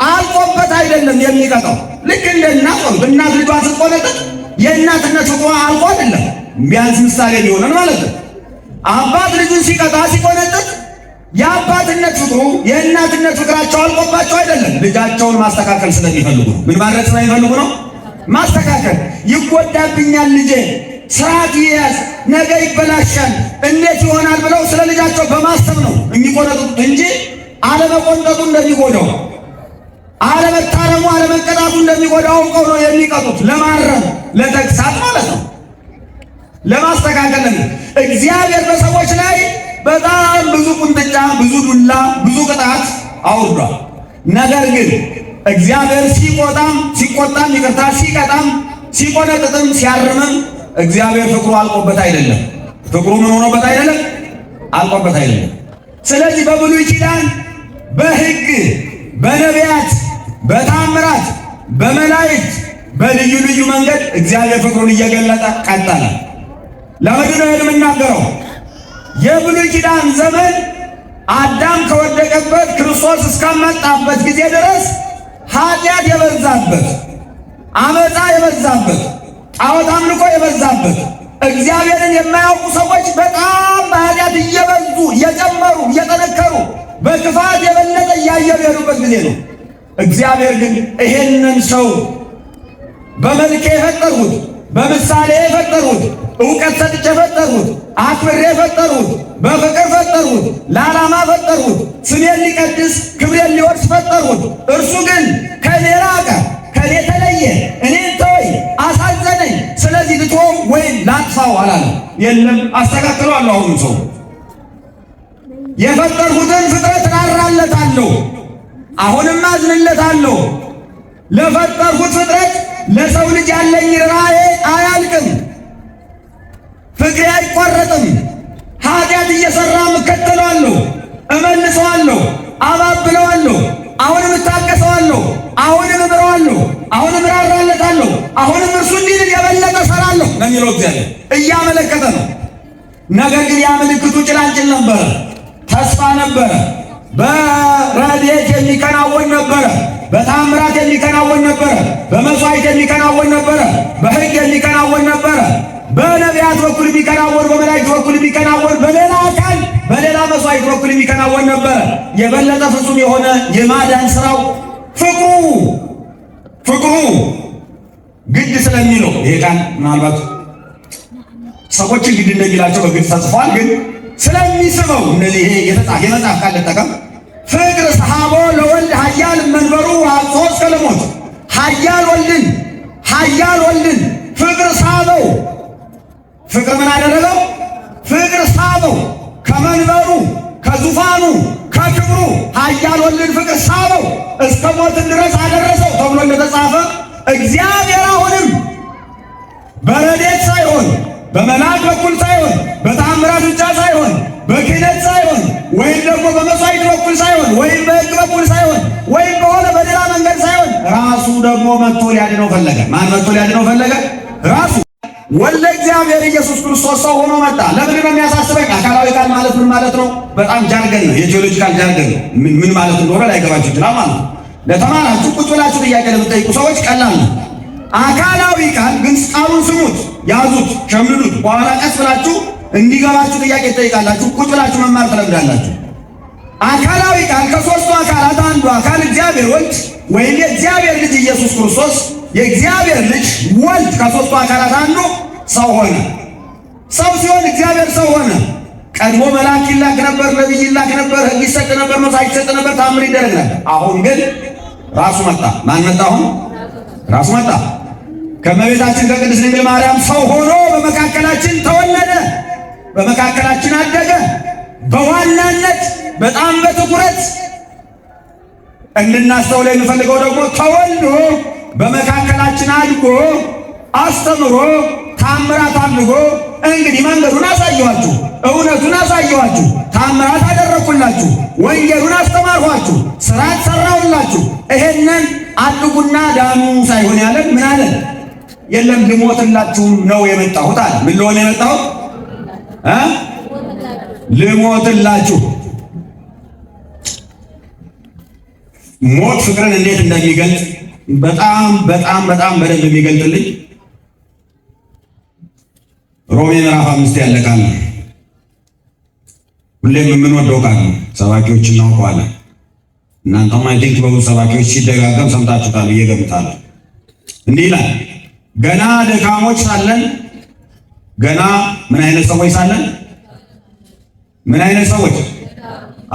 አልቆበት አይደለም የሚቀጣው። ልክ እንደ እናት ነው። እናት ልጇን ስትቆነጥጥ የእናትነት ፍቅሯ አልቆ አይደለም፣ ቢያንስ ምሳሌ ሊሆነን ማለት ነው። አባት ልጁን ሲቀጣ ሲቆነጥጥ የአባትነት ፍቅሩ የእናትነት ፍቅራቸው አልቆባቸው አይደለም፣ ልጃቸውን ማስተካከል ስለሚፈልጉ ነው። ምን ማድረግ ስለሚፈልጉ ነው? ማስተካከል። ይጎዳብኛል ልጄ፣ ስርዓት ይያዝ፣ ነገ ይበላሻል፣ እንዴት ይሆናል ብለው ስለ ልጃቸው በማሰብ ነው የሚቆነጥጡት እንጂ አለመቆንጠጡ እንደሚጎዳው፣ አለመታረሙ አለመቀጣቱ እንደሚጎዳው አውቀው ነው የሚቀጡት። ለማረም ለተግሳጽ ማለት ነው፣ ለማስተካከል ነው። እግዚአብሔር በሰዎች ላይ በጣም ብዙ ቁንጥጫ፣ ብዙ ዱላ፣ ብዙ ቅጣት አውርዷል። ነገር ግን እግዚአብሔር ሲቆጣም ሲቆጣም ይቅርታ ሲቀጣም ሲቆነጥጥም ሲያርምም እግዚአብሔር ፍቅሩ አልቆበት አይደለም። ፍቅሩ ምን ሆኖበት አይደለም? አልቆበት አይደለም። ስለዚህ በብሉይ ኪዳን በሕግ በነቢያት በታምራት በመላእክት በልዩ ልዩ መንገድ እግዚአብሔር ፍቅሩን እየገለጠ ቀጠለ። ለምንድን ነው የምናገረው? የብሉይ ኪዳን ዘመን አዳም ከወደቀበት ክርስቶስ እስከመጣበት ጊዜ ድረስ ኃጢአት የበዛበት፣ አመፃ የበዛበት፣ ጣዖት አምልኮ የበዛበት፣ እግዚአብሔርን የማያውቁ ሰዎች በጣም በኃጢአት እየበዙ እየጨመሩ እየጠነከሩ በክፋት የበለጠ እያየሩ የሄዱበት ጊዜ ነው። እግዚአብሔር ግን ይሄንን ሰው በመልኬ የፈጠርሁት፣ በምሳሌ የፈጠርሁት፣ እውቀት ሰጥቼ የፈጠርሁት፣ አክብሬ የፈጠርሁት፣ በፍቅር ፈጠርሁት፣ ለዓላማ ፈጠርሁት፣ ስሜን ሊቀድስ ክብሬን ሊወርስ ፈጠርሁት። እርሱ ግን ከእኔ ራቀ፣ ከእኔ ተለየ፣ እኔን ተወኝ፣ አሳዘነኝ። ስለዚህ ልትወው ወይም ላጥፋው አላለም። የለም አስተካክለዋለሁ። አሁንም ሰው የፈጠርሁትን ፍጥረት እራራለታለሁ፣ አሁንም አዝንለታለሁ። ለፈጠርሁት ፍጥረት ለሰው ልጅ ያለኝ ራእይ አያልቅም፣ ፍቅሬ አይቋረጥም። ኃጢአት እየሠራም እከተለዋለሁ፣ እመልሰዋለሁ፣ አባብለዋለሁ፣ አሁንም እታገሰዋለሁ፣ አሁንም እምረዋለሁ፣ አሁንም እራራለታለሁ፣ አሁንም እርሱ እንዲድን የበለጠ እሰራለሁ ነው የሚለው እግዚአብሔር እያመለከተ ነው። ነገር ግን ያ ምልክቱ ጭላንጭል ነበረ፣ ተስፋ ነበረ፣ በረድኤት የሚከናወን ነበረ፣ በታምራት የሚከናወን ነበረ፣ በመስዋዕት የሚከናወን ነበረ፣ በሕግ የሚከናወን ነበረ፣ በነቢያት በኩል የሚከናወን፣ በመላእክት በኩል የሚከናወን፣ በሌላ አካል በሌላ መስዋዕት በኩል የሚከናወን ነበረ። የበለጠ ፍጹም የሆነ የማዳን ስራው ፍቅሩ ፍቅሩ ግድ ስለሚለው ይሄ ቃል ምናልባት ሰዎችን ግድ እንደሚላቸው በግልጽ ተጽፏል። ግን ስለሚስበው እንደዚህ ይሄ የተጻፈ የመጽሐፍ ቃል ልጠቀም። ፍቅር ሰሐቦ ለወልድ ኃያል መንበሩ አጽሖ እስከ ለሞት። ኃያል ወልድን ኃያል ወልድን ፍቅር ሳበው። ፍቅር ምን አደረገው? ፍቅር ሳበው ከመንበሩ ከዙፋኑ ከክብሩ ኃያል ወልድን ፍቅር ሳበው እስከ ሞትን ድረስ አደረሰው ተብሎ እንደተጻፈ እግዚአብሔር አሁንም በረድኤት ሳይሆን በመልአክ በኩል ሳይሆን በተአምራት ብቻ ሳይሆን በክህነት ሳይሆን ወይም ደግሞ በመስዋዕት በኩል ሳይሆን ወይም በሕግ በኩል ሳይሆን ወይም በሆነ በሌላ መንገድ ሳይሆን ራሱ ደግሞ መጥቶ ሊያድነው ፈለገ። ማን መጥቶ ሊያድነው ፈለገ? ራሱ ወልደ እግዚአብሔር ኢየሱስ ክርስቶስ ሰው ሆኖ መጣ። ለምንድን ነው የሚያሳስበኝ? አካላዊ ቃል ማለት ምን ማለት ነው? በጣም jargon ነው፣ የ theological jargon ነው። ምን ማለት እንደሆነ ላይገባችሁ ይችላል ማለት ነው። ለተማራችሁ ቁጭ ብላችሁ ጥያቄ ለምትጠይቁ ሰዎች ቀላል ነው። አካላዊ ቃል ግን ቃሉን ስሙት፣ ያዙት፣ ሸምድዱት። በኋላ ቀስ ብላችሁ እንዲገባችሁ ጥያቄ ትጠይቃላችሁ። ቁጭ ብላችሁ መማር ትለምዳላችሁ። አካላዊ ቃል ከሦስቱ አካላት አንዱ አካል እግዚአብሔር ወልድ ወይም የእግዚአብሔር ልጅ ኢየሱስ ክርስቶስ የእግዚአብሔር ልጅ ወልድ ከሦስቱ አካላት አንዱ ሰው ሆነ። ሰው ሲሆን እግዚአብሔር ሰው ሆነ። ቀድሞ መልአክ ይላክ ነበር፣ ነቢይ ይላክ ነበር፣ ሕግ ይሰጥ ነበር፣ መሥዋዕት ይሰጥ ነበር፣ ታምር ይደረግ ነበር። አሁን ግን ራሱ መጣ። ማን መጣ? አሁን ራሱ መጣ። ከእመቤታችን ከቅድስት ድንግል ማርያም ሰው ሆኖ በመካከላችን ተወለደ፣ በመካከላችን አደገ። በዋናነት በጣም በትኩረት እንድናስተውለው የምፈልገው ደግሞ ተወልዶ በመካከላችን አድጎ አስተምሮ ታምራት አድርጎ እንግዲህ መንገዱን አሳየኋችሁ፣ እውነቱን አሳየኋችሁ፣ ታምራት አደረኩላችሁ፣ ወንጌሉን አስተማርኋችሁ፣ ስርዓት ሰራሁላችሁ። ይሄንን አድርጉና ዳኑ ሳይሆን ያለን ምን አለን? የለም ልሞትላችሁ ነው የመጣሁት አለ። ምን ልሆን የመጣሁት እ ልሞትላችሁ። ሞት ፍቅርን እንዴት እንደሚገልጥ በጣም በጣም በጣም በደንብ የሚገልጥልኝ ሮሜ ምዕራፍ 5 ያለ ቃል ነው። ሁሌም የምንወደው ቃል ነው። ሰባኪዎች እናውቀዋለን። እናንተም I think በብዙ ሰባኪዎች ሲደጋገም ሰምታችሁታል ብዬ እገምታለሁ። እንዲህ ይላል፣ ገና ደካሞች ሳለን፣ ገና ምን አይነት ሰዎች ሳለን፣ ምን አይነት ሰዎች?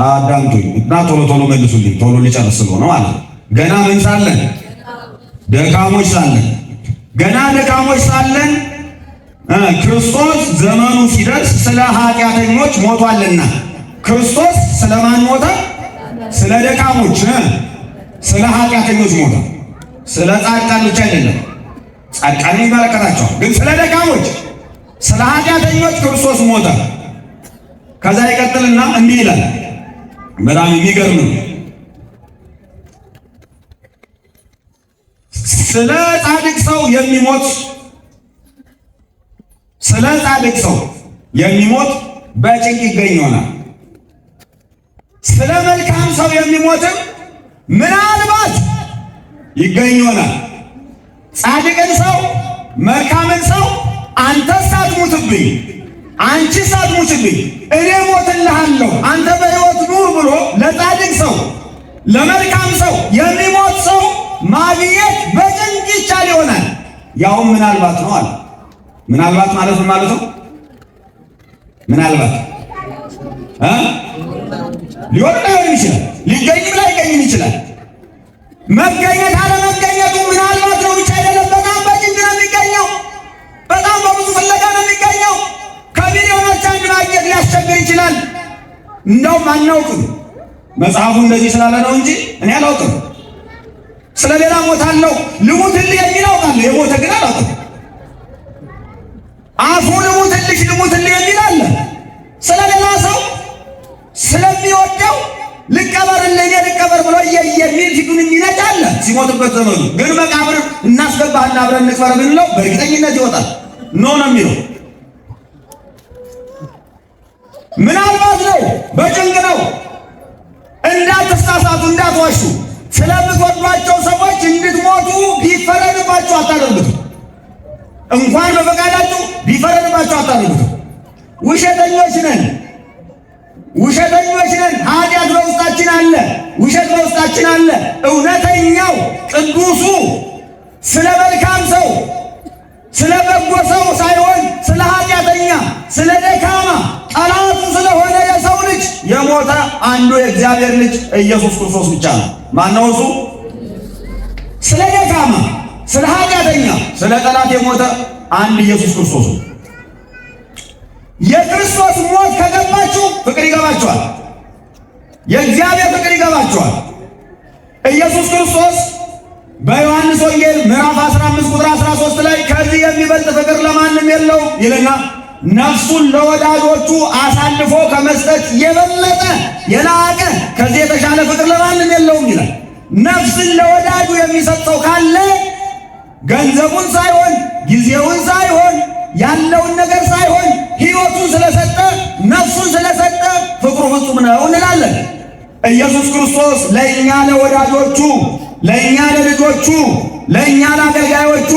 አዳምጡኝ እና ቶሎ ቶሎ መልሱልኝ፣ ቶሎ ሊጨርስ ስለሆነ ማለት ነው። ገና ምን ሳለን? ደካሞች ሳለን፣ ገና ደካሞች ሳለን ክርስቶስ ዘመኑ ሲደርስ ስለ ኃጢአተኞች ሞቷልና። ክርስቶስ ስለማን ሞተ? ስለ ደካሞች፣ ስለ ኃጢአተኞች ሞተ። ስለ ጻድቃን ብቻ አይደለም። ጻድቃንን ይመለከታቸዋል፣ ግን ስለ ደካሞች፣ ስለ ኃጢአተኞች ክርስቶስ ሞተ። ከዛ ይቀጥልና እንዲህ ይላል። በጣም የሚገርም ነው። ስለ ጻድቅ ሰው የሚሞት ስለ ጻድቅ ሰው የሚሞት በጭንቅ ይገኝ ይሆናል። ስለ መልካም ሰው የሚሞትም ምናልባት ይገኝ ይሆናል። ጻድቅን ሰው መልካምን ሰው አንተ ሳትሙትብኝ፣ አንቺ ሳትሙትብኝ እኔ ሞትልሃለሁ፣ አንተ በሕይወት ኑር ብሎ ለጻድቅ ሰው ለመልካም ሰው የሚሞት ሰው ማግኘት በጭንቅ ይቻል ይሆናል። ያውም ምናልባት ነው አለ። ምናልባት ማለት ምን ማለት ነው? ምናልባት ሊሆን ላይሆንም ይችላል፣ ሊገኝም ላይገኝም ይችላል። መገኘት አለመገኘቱ ምናልባት ነው ብቻ አይደለም። በጣም በጭንቅ ነው የሚገኘው። በጣም በብዙ ፍለጋ ነው የሚገኘው። ከሚሊዮኖች አንድ ማግኘት ሊያስቸግር ይችላል። እንደውም አናውቅም። መጽሐፉ እንደዚህ ስላለ ነው እንጂ እኔ አላውቅም። ስለ ሌላ ሞታለሁ ልሙትልህ የሚል አውቃለሁ፣ የሞተ ግን አላውቅም። አፉ ልሙትልሽ ልሙትልህ የሚል አለ። ስለ ሌላ ሰው ስለሚወደው ልቀበርልህ እኔ ልቀበር ብሎ የሚል ፊቱን የሚነጭ አለ። ሲሞትበት ዘመኑ ግን መቃብር እናስገባህና አብረን እንቅበር ብንለው በእርግጠኝነት ይወጣል። No ነው የሚለው። ምናልባት ነው፣ በጭንቅ ነው። እንዳትሳሳቱ፣ እንዳትዋሹ። ስለምትወዷቸው ሰዎች እንድትሞቱ ቢፈረድባችሁ አታደርጉትም። እንኳን በፈቃዳችሁ ቢፈረድባችሁ አታደርጉትም። ውሸተኞች ነን፣ ውሸተኞች ነን። ኃጢአት በውስጣችን አለ፣ ውሸት በውስጣችን አለ። እውነተኛው ቅዱሱ ስለ መልካም ሰው ስለ በጎ ሰው ሳይሆን ስለ ኃጢአተኛ፣ ስለ ደካማ ጠላቱ ስለሆነ የሰው ልጅ የሞተ አንዱ የእግዚአብሔር ልጅ ኢየሱስ ክርስቶስ ብቻ ነው። ማነው እሱ? ስለ ደካማ፣ ስለ ኃጢአተኛ፣ ስለ ጠላት የሞተ አንድ ኢየሱስ ክርስቶስ ነው። የክርስቶስ ሞት ከገባችሁ ፍቅር ይገባችኋል። የእግዚአብሔር ፍቅር ይገባችኋል። ኢየሱስ ክርስቶስ በዮሐንስ ወንጌል ምዕራፍ 15 ቁጥር 13 ላይ ከዚህ የሚበልጥ ፍቅር ለማንም የለው ይልና ነፍሱን ለወዳጆቹ አሳልፎ ከመስጠት የበለጠ የላቀ ከዚህ የተሻለ ፍቅር ለማንም የለውም ይላል። ነፍስን ለወዳጁ የሚሰጥ ሰው ካለ ገንዘቡን ሳይሆን ጊዜውን ሳይሆን ያለውን ነገር ሳይሆን ሕይወቱን ስለሰጠ ነፍሱን ስለሰጠ ፍቅሩ ፍጹም ነው እንላለን። ኢየሱስ ክርስቶስ ለእኛ ለወዳጆቹ፣ ለእኛ ለልጆቹ፣ ለእኛ ለአገልጋዮቹ፣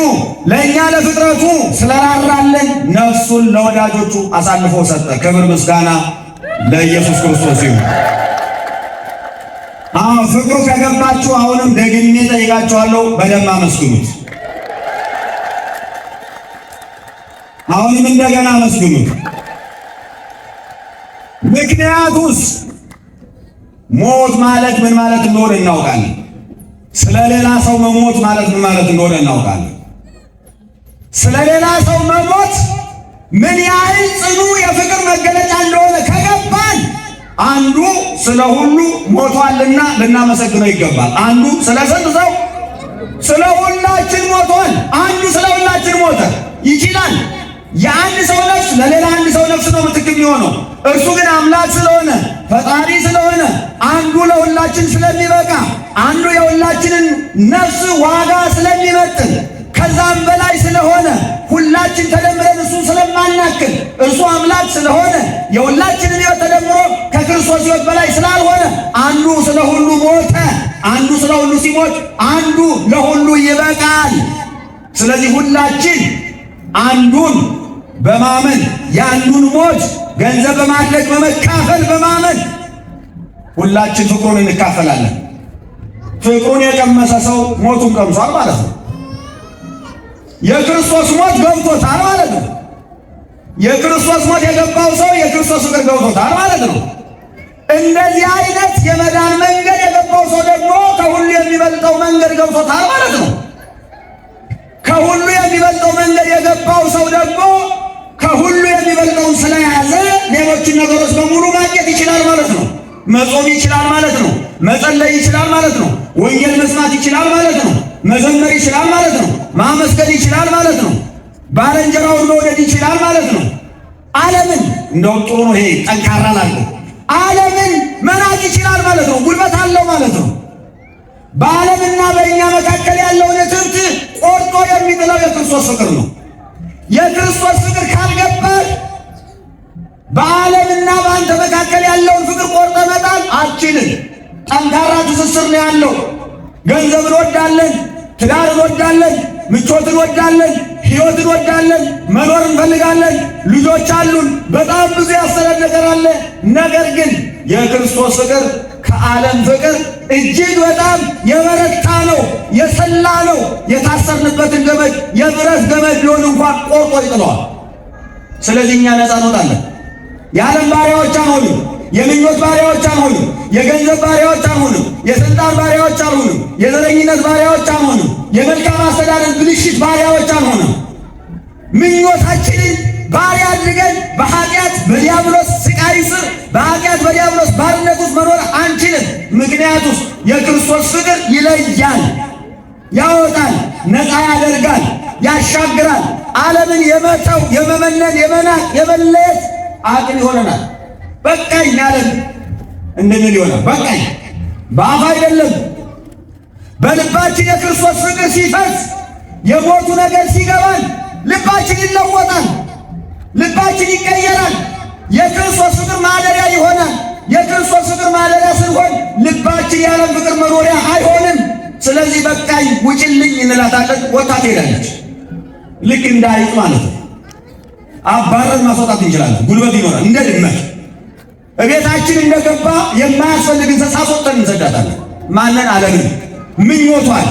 ለእኛ ለፍጥረቱ ስለራራልን ነፍሱን ለወዳጆቹ አሳልፎ ሰጠ። ክብር ምስጋና ለኢየሱስ ክርስቶስ ይሁን። አዎ ፍቅሩ ከገባችሁ አሁንም ደግሜ ጠይቃችኋለሁ፣ በደንብ አመስግኑት። አሁንም እንደገና አመስግኑት። ምክንያቱስ ሞት ማለት ምን ማለት እንደሆነ እናውቃለን። ስለ ሌላ ሰው መሞት ማለት ምን ማለት እንደሆነ እናውቃለን። ስለ ሌላ ሰው መሞት ምን ያህል ጽኑ የፍቅር መገለጫ እንደሆነ ከገባን አንዱ ስለ ሁሉ ሞቷልና ልናመሰግነው ይገባል። አንዱ ስለ ስንት ሰው? ስለ ሁላችን ሞቷል። አንዱ ስለ ሁላችን ሞተ። ይችላል። የአንድ ሰው ነፍስ ለሌላ አንድ ሰው ነፍስ ነው ምትክ የሚሆነው። እርሱ ግን አምላክ ስለሆነ ፈጣሪ ስለሆነ አንዱ ለሁላችን ስለሚበቃ አንዱ የሁላችንን ነፍስ ዋጋ ስለሚመጥን ከዛም በላይ ስለሆነ ሁላችን ተደምረን እሱን ስለማናክል እርሱ አምላክ ስለሆነ የሁላችንን ሕይወት ተደምሮ ከክርስቶስ ሕይወት በላይ ስላልሆነ አንዱ ስለ ሁሉ ሞተ። አንዱ ስለ ሁሉ ሲሞት አንዱ ለሁሉ ይበቃል። ስለዚህ ሁላችን አንዱን በማመን የአንዱን ሞት ገንዘብ በማድረግ በመካፈል በማመን ሁላችን ፍቅሩን እንካፈላለን። ፍቅሩን የቀመሰ ሰው ሞቱን ቀምሷል ማለት ነው። የክርስቶስ ሞት ገብቶታል ማለት ነው። የክርስቶስ ሞት የገባው ሰው የክርስቶስ ፍቅር ገብቶታል ማለት ነው። እንደዚህ አይነት የመዳን መንገድ የገባው ሰው ደግሞ ከሁሉ የሚበልጠው መንገድ ገብቶታል ማለት ነው። ከሁሉ የሚበልጠው መንገድ የገባው ሰው ደግሞ ከሁሉ የሚበልጠውን ስለያዘ ሌሎችን ነገሮች በሙሉ ማግኘት ይችላል ማለት ነው። መጾም ይችላል ማለት ነው። መጸለይ ይችላል ማለት ነው። ወንጌል መስማት ይችላል ማለት ነው። መዘመር ይችላል ማለት ነው። ማመስገን ይችላል ማለት ነው። ባልንጀራውን መውደድ ይችላል ማለት ነው። ዓለምን እንደውም ጥሩ ነው ይሄ ጠንካራ ላለው ዓለምን መናቅ ይችላል ማለት ነው። ጉልበት አለው ማለት ነው። በዓለምና በእኛ መካከል ያለውን እትብት ቆርጦ የሚጥለው የክርስቶስ ፍቅር ነው። የክርስቶስ ፍቅር ካልገባህ በዓለምና በአንተ መካከል ያለውን ፍቅር ቆርጠ መጣል አትችልም። ጠንካራ ትስስር ነው ያለው። ገንዘብ እንወዳለን፣ ትዳር እንወዳለን፣ ምቾት እንወዳለን፣ ሕይወት እንወዳለን፣ መኖር እንፈልጋለን፣ ልጆች አሉን፣ በጣም ብዙ ያሰረን ነገር አለ። ነገር ግን የክርስቶስ ፍቅር ከዓለም ፍቅር እጅግ በጣም የበረታ ነው፣ የሰላ ነው። የታሰርንበትን ገመድ የብረት ገመድ ቢሆን እንኳን ቆርጦ ይጥለዋል። ስለዚህ እኛ ነፃ እንወጣለን። የዓለም ባሪያዎች አንሆንም። የምኞት ባሪያዎች አንሆንም። የገንዘብ ባሪያዎች አንሆንም። የስልጣን ባሪያዎች አንሆንም። የዘረኝነት ባሪያዎች አንሆንም። የመልካም አስተዳደር ብልሽት ባሪያዎች አንሆንም። ምኞታችንን ባሪያ አድርገን በኃጢአት በዲያብሎስ ስቃይ ስር በኃጢአት በዲያብሎስ ባርነት ውስጥ መኖር አንችልም። ምክንያቱስ የክርስቶስ ፍቅር ይለያል፣ ያወጣል፣ ነፃ ያደርጋል፣ ያሻግራል። ዓለምን የመተው የመመነን የመናቅ የመለየት አቅም ይሆነናል። በቃኝ ዓለም እንድንል ይሆናል። በቃኝ በአፍ አይደለም፣ በልባችን የክርስቶስ ፍቅር ሲፈስ የሞቱ ነገር ሲገባን ልባችን ይለወጣል። ልባችን ይቀየራል። የክርስቶስ ፍቅር ማደሪያ ይሆናል። የክርስቶስ ፍቅር ማደሪያ ስንሆን ልባችን የዓለም ፍቅር መኖሪያ አይሆንም። ስለዚህ በቃኝ ውጭልኝ እንላታለን። ወጥታ ትሄዳለች። ልክ እንደ አይጥ ማለት ነው። አባረን ማስወጣት እንችላለን። ጉልበት ይኖራል። እንደ ድመት እቤታችን እንደገባ የማያስፈልግ እንስሳ አስወጥተን እንሰዳታለን። ማንን? ዓለምን፣ ምኞቷን፣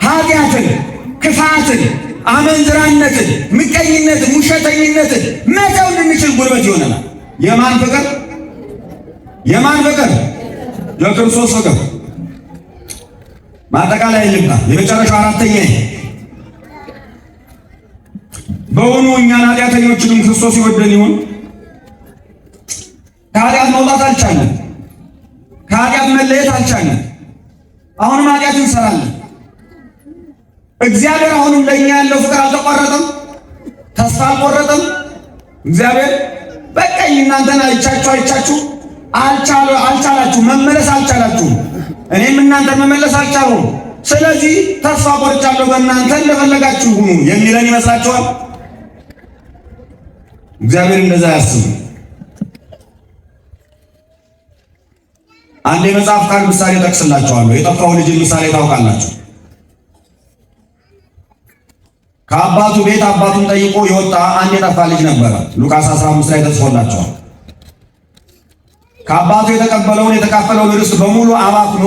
ኃጢአትን፣ ክፋትን፣ አመንዝራነትን፣ ምቀኝነትን፣ ውሸተኝነትን መተው እንድንችል ጉልበት ይሆነናል። የማን ፍቅር? የማን ፍቅር? የክርስቶስ ፍቅር። ማጠቃለያ ልምጣ። የመጨረሻው አራተኛ፣ በእውኑ እኛን ኃጢአተኞችንም ክርስቶስ ይወደን ይሆን? ከኃጢአት መውጣት አልቻልንም። ከኃጢአት መለየት አልቻልንም። አሁንም ኃጢአት እንሰራለን። እግዚአብሔር አሁንም ለእኛ ያለው ፍቅር አልተቋረጠም፣ ተስፋ አልቆረጠም። እግዚአብሔር በቃኝ እናንተን አይቻችሁ አይቻችሁ አልቻላችሁ መመለስ አልቻላችሁም፣ እኔም እናንተን መመለስ አልቻልኩም። ስለዚህ ተስፋ ቆርጫለሁ፣ በእናንተ እንደፈለጋችሁ ሁኑ የሚለን ይመስላችኋል? እግዚአብሔር እንደዛ አያስብም። አንድ የመጽሐፍ ቃል ምሳሌ ጠቅስላችኋለሁ። የጠፋው ልጅን ምሳሌ ታውቃላችሁ። ከአባቱ ቤት አባቱን ጠይቆ የወጣ አንድ የጠፋ ልጅ ነበረ። ሉቃስ 15 ላይ ተጽፎላቸዋል። ከአባቱ የተቀበለውን የተካፈለውን ርስት በሙሉ አባክኖ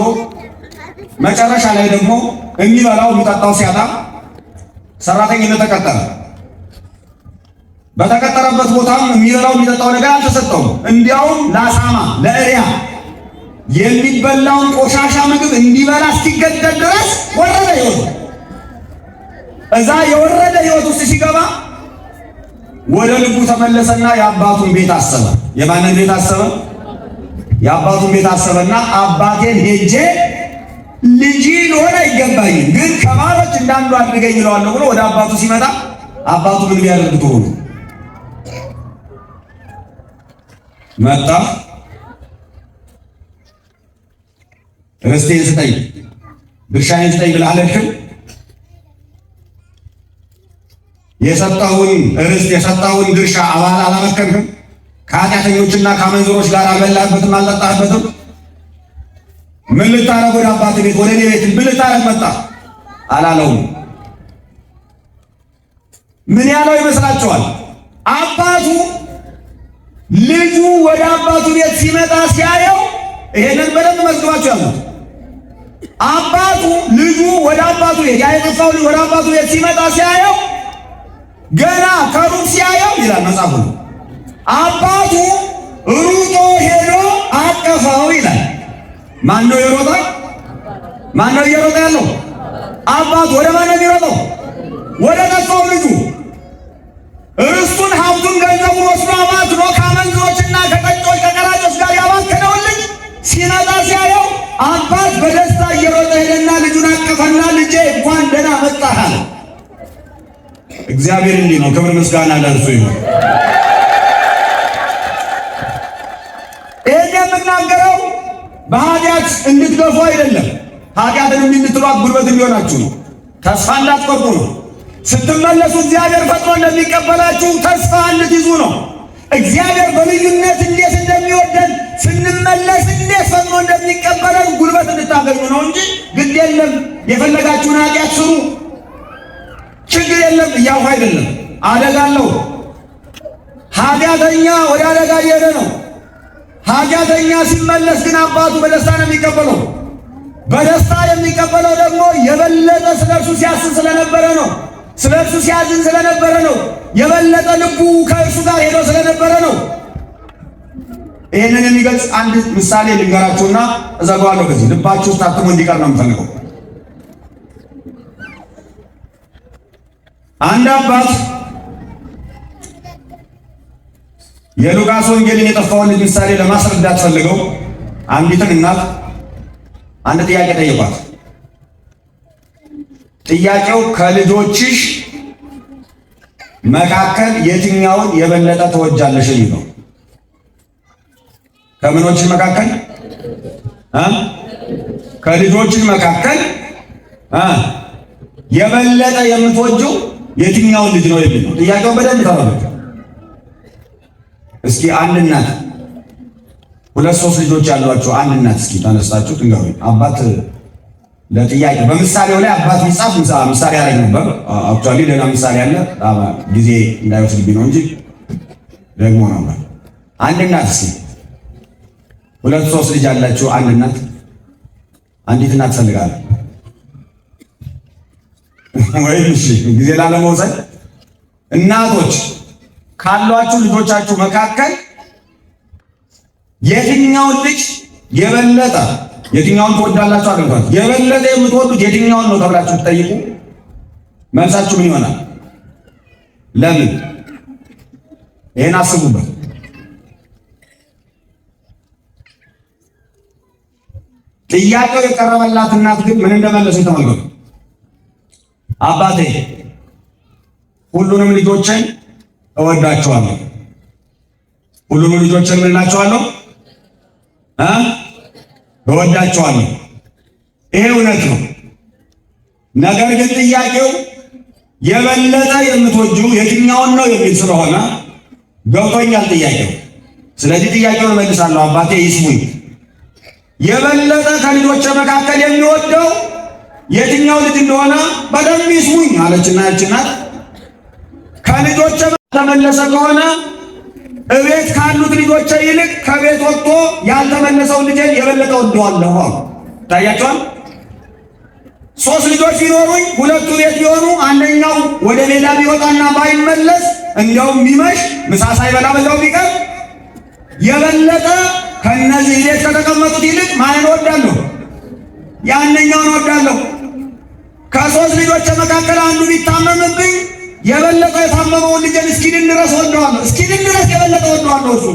መጨረሻ ላይ ደግሞ የሚበላው የሚጠጣው ሲያጣ ሰራተኝነት ተቀጠረ። በተቀጠረበት ቦታም የሚበላው የሚጠጣው ነገር አልተሰጠውም። እንዲያውም ለአሳማ ለእሪያ የሚበላውን ቆሻሻ ምግብ እንዲበላ እስኪገደድ ድረስ ወረደ ሕይወቱ። እዛ የወረደ ሕይወት ውስጥ ሲገባ ወደ ልቡ ተመለሰና የአባቱን ቤት አሰበ። የማንን ቤት አሰበ? የአባቱን ቤት አሰበና አባቴን ሄጄ ልጅ ልሆን አይገባኝም፣ ግን ከባሮች እንዳንዱ አድርገኝ እለዋለሁ ብሎ ወደ አባቱ ሲመጣ አባቱ ምን ቢያደርግ ጥሩ ነው? መጣ፣ ርስቴን ስጠኝ፣ ድርሻዬን ስጠኝ ብለህ አልሄድክም? የሰጠውን ርስት የሰጠውን ድርሻ አባል አላመከንክም? ከኃጢአተኞችና ከአመንዝሮች ጋር አልበላህበትም፣ አልጠጣህበትም? ምን ልታረግ ወደ አባት ቤት ወደ እኔ ቤት ምን ልታረግ መጣ አላለውም። ምን ያለው ይመስላችኋል? አባቱ ልጁ ወደ አባቱ ቤት ሲመጣ ሲያየው፣ ይሄንን በደንብ መዝግባችሁ ያሉት፣ አባቱ ልጁ ወደ አባቱ ቤት ያ የጠፋው ልጅ ወደ አባቱ ቤት ሲመጣ ሲያየው፣ ገና ከሩቅ ሲያየው ይላል መጽሐፉ፣ አባቱ ሩጦ ሄዶ አቀፈው። ማን ነው የሮጠ? ማን ነው እየሮጠ ያለው? አባቱ። ወደ ማን ነው የሚሮጠው? ወደ ጠፋው ልጁ። ርስቱን፣ ሀብቱን፣ ገንዘቡን ወስዶ አባክኖ ከአመንዝሮችና ከጠጮች ከቀራጮች ጋር ያባከነውን ልጅ ሲመጣ ሲያየው አባት በደስታ እየሮጠ ሄደና ልጁን አቀፈና ልጄ እንኳን ደህና መጣህ አለ። እግዚአብሔር እንዲህ ነው። ክብር ምስጋና ለእርሱ ይሁን። ይህን የምናገረው በኃጢአት እንድትገፉ አይደለም። ኃጢአትን እንድትሏት ጉልበት እንዲሆናችሁ ነው። ተስፋ እንዳትቆርጡ ነው። ስትመለሱ እግዚአብሔር ፈጥኖ እንደሚቀበላችሁ ተስፋ እንድትይዙ ነው። እግዚአብሔር በልዩነት እንዴት እንደሚወደን ስንመለስ እንዴት ፈጥኖ እንደሚቀበለን ጉልበት እንድታገኙ ነው እንጂ ግድ የለም የፈለጋችሁን ኃጢአት ስሩ ችግር የለም እያልኩ አይደለም። አደጋ አለው። ኃጢአተኛ ወደ አደጋ እየሄደ ነው። ኃጢአተኛ ሲመለስ ግን አባቱ በደስታ ነው የሚቀበለው። በደስታ የሚቀበለው ደግሞ የበለጠ ስለ እርሱ ሲያስብ ስለነበረ ነው። ስለ እርሱ ሲያዝን ስለነበረ ነው። የበለጠ ልቡ ከእርሱ ጋር ሄዶ ስለነበረ ነው። ይህንን የሚገልጽ አንድ ምሳሌ ልንገራችሁና እዘጋዋለሁ። በዚህ ልባችሁ ውስጥ ታትሞ እንዲቀር ነው የምፈልገው። አንድ አባት የሉቃስ ወንጌልን የጠፋውን ልጅ ምሳሌ ለማስረዳት ፈልገው አንዲትን እናት አንድ ጥያቄ ጠየቋት። ጥያቄው ከልጆችሽ መካከል የትኛውን የበለጠ ትወጃለሽ የሚል ነው። ከምኖችሽ መካከል ከልጆችሽ መካከል የበለጠ የምትወጂው የትኛውን ልጅ ነው የሚል ነው። ጥያቄውን በደንብ ተረዱት። እስኪ አንድ እናት ሁለት ሶስት ልጆች ያሏቸው አንድ እናት እስኪ ተነስታችሁ ትንገሩኝ። አባት ለጥያቄ በምሳሌው ላይ አባት ቢጻፍ ምሳሌ ያደርግ ነበር። Actually ሌላ ምሳሌ አለ፣ ጊዜ እንዳይወስድብኝ ነው እንጂ ደግሞ ነበር። አንድ እናት እስኪ ሁለት ሶስት ልጅ ያላችሁ አንድ እናት አንዲት እናት ፈልጋለሁ ወይም እሺ ጊዜ ላለመውሰድ እናቶች ካሏችሁ ልጆቻችሁ መካከል የትኛውን ልጅ የበለጠ የትኛውን ትወዳላችሁ? አድርጓት የበለጠ የምትወዱት የትኛውን ነው ተብላችሁ ትጠይቁ መልሳችሁ ምን ይሆናል? ለምን? ይሄን አስቡበት። ጥያቄው የቀረበላት እናት ግን ምን እንደመለሰች ተመልከቱ። አባቴ ሁሉንም ልጆችን እወዳቸዋለሁ። ሁሉንም ልጆችን ምን እላቸዋለሁ? እወዳቸዋለሁ። ይሄ እውነት ነው። ነገር ግን ጥያቄው የበለጠ የምትወጂው የትኛውን ነው የሚል ስለሆነ ገብቶኛል ጥያቄው። ስለዚህ ጥያቄውን እመልሳለሁ። አባቴ ይስሙኝ። የበለጠ ከልጆች መካከል የሚወደው የትኛው ልጅ እንደሆነ በደንብ ይስሙኝ አለችና ያች እናት ከልጆች ተመለሰ ከሆነ እቤት ካሉት ልጆች ይልቅ ከቤት ወጥቶ ያልተመለሰውን ልጄን የበለጠ ወደዋለሁ። ታያቸዋል። ሶስት ልጆች ቢኖሩኝ ሁለቱ ቤት ቢሆኑ አንደኛው ወደ ሜዳ ቢወጣና ባይመለስ እንዲያውም ቢመሽ ምሳ ሳይበላ በዛው ቢቀር የበለጠ ከነዚህ ቤት ከተቀመጡት ይልቅ ማንን እወዳለሁ? ያንኛውን እወዳለሁ። ከሶስት ልጆች መካከል አንዱ ቢታመምብኝ የበለጠ የታመመውን ልጄን እስኪድን ድረስ ወደዋለሁ። እስኪድን ድረስ የበለጠ ወደዋለሁ። እሱ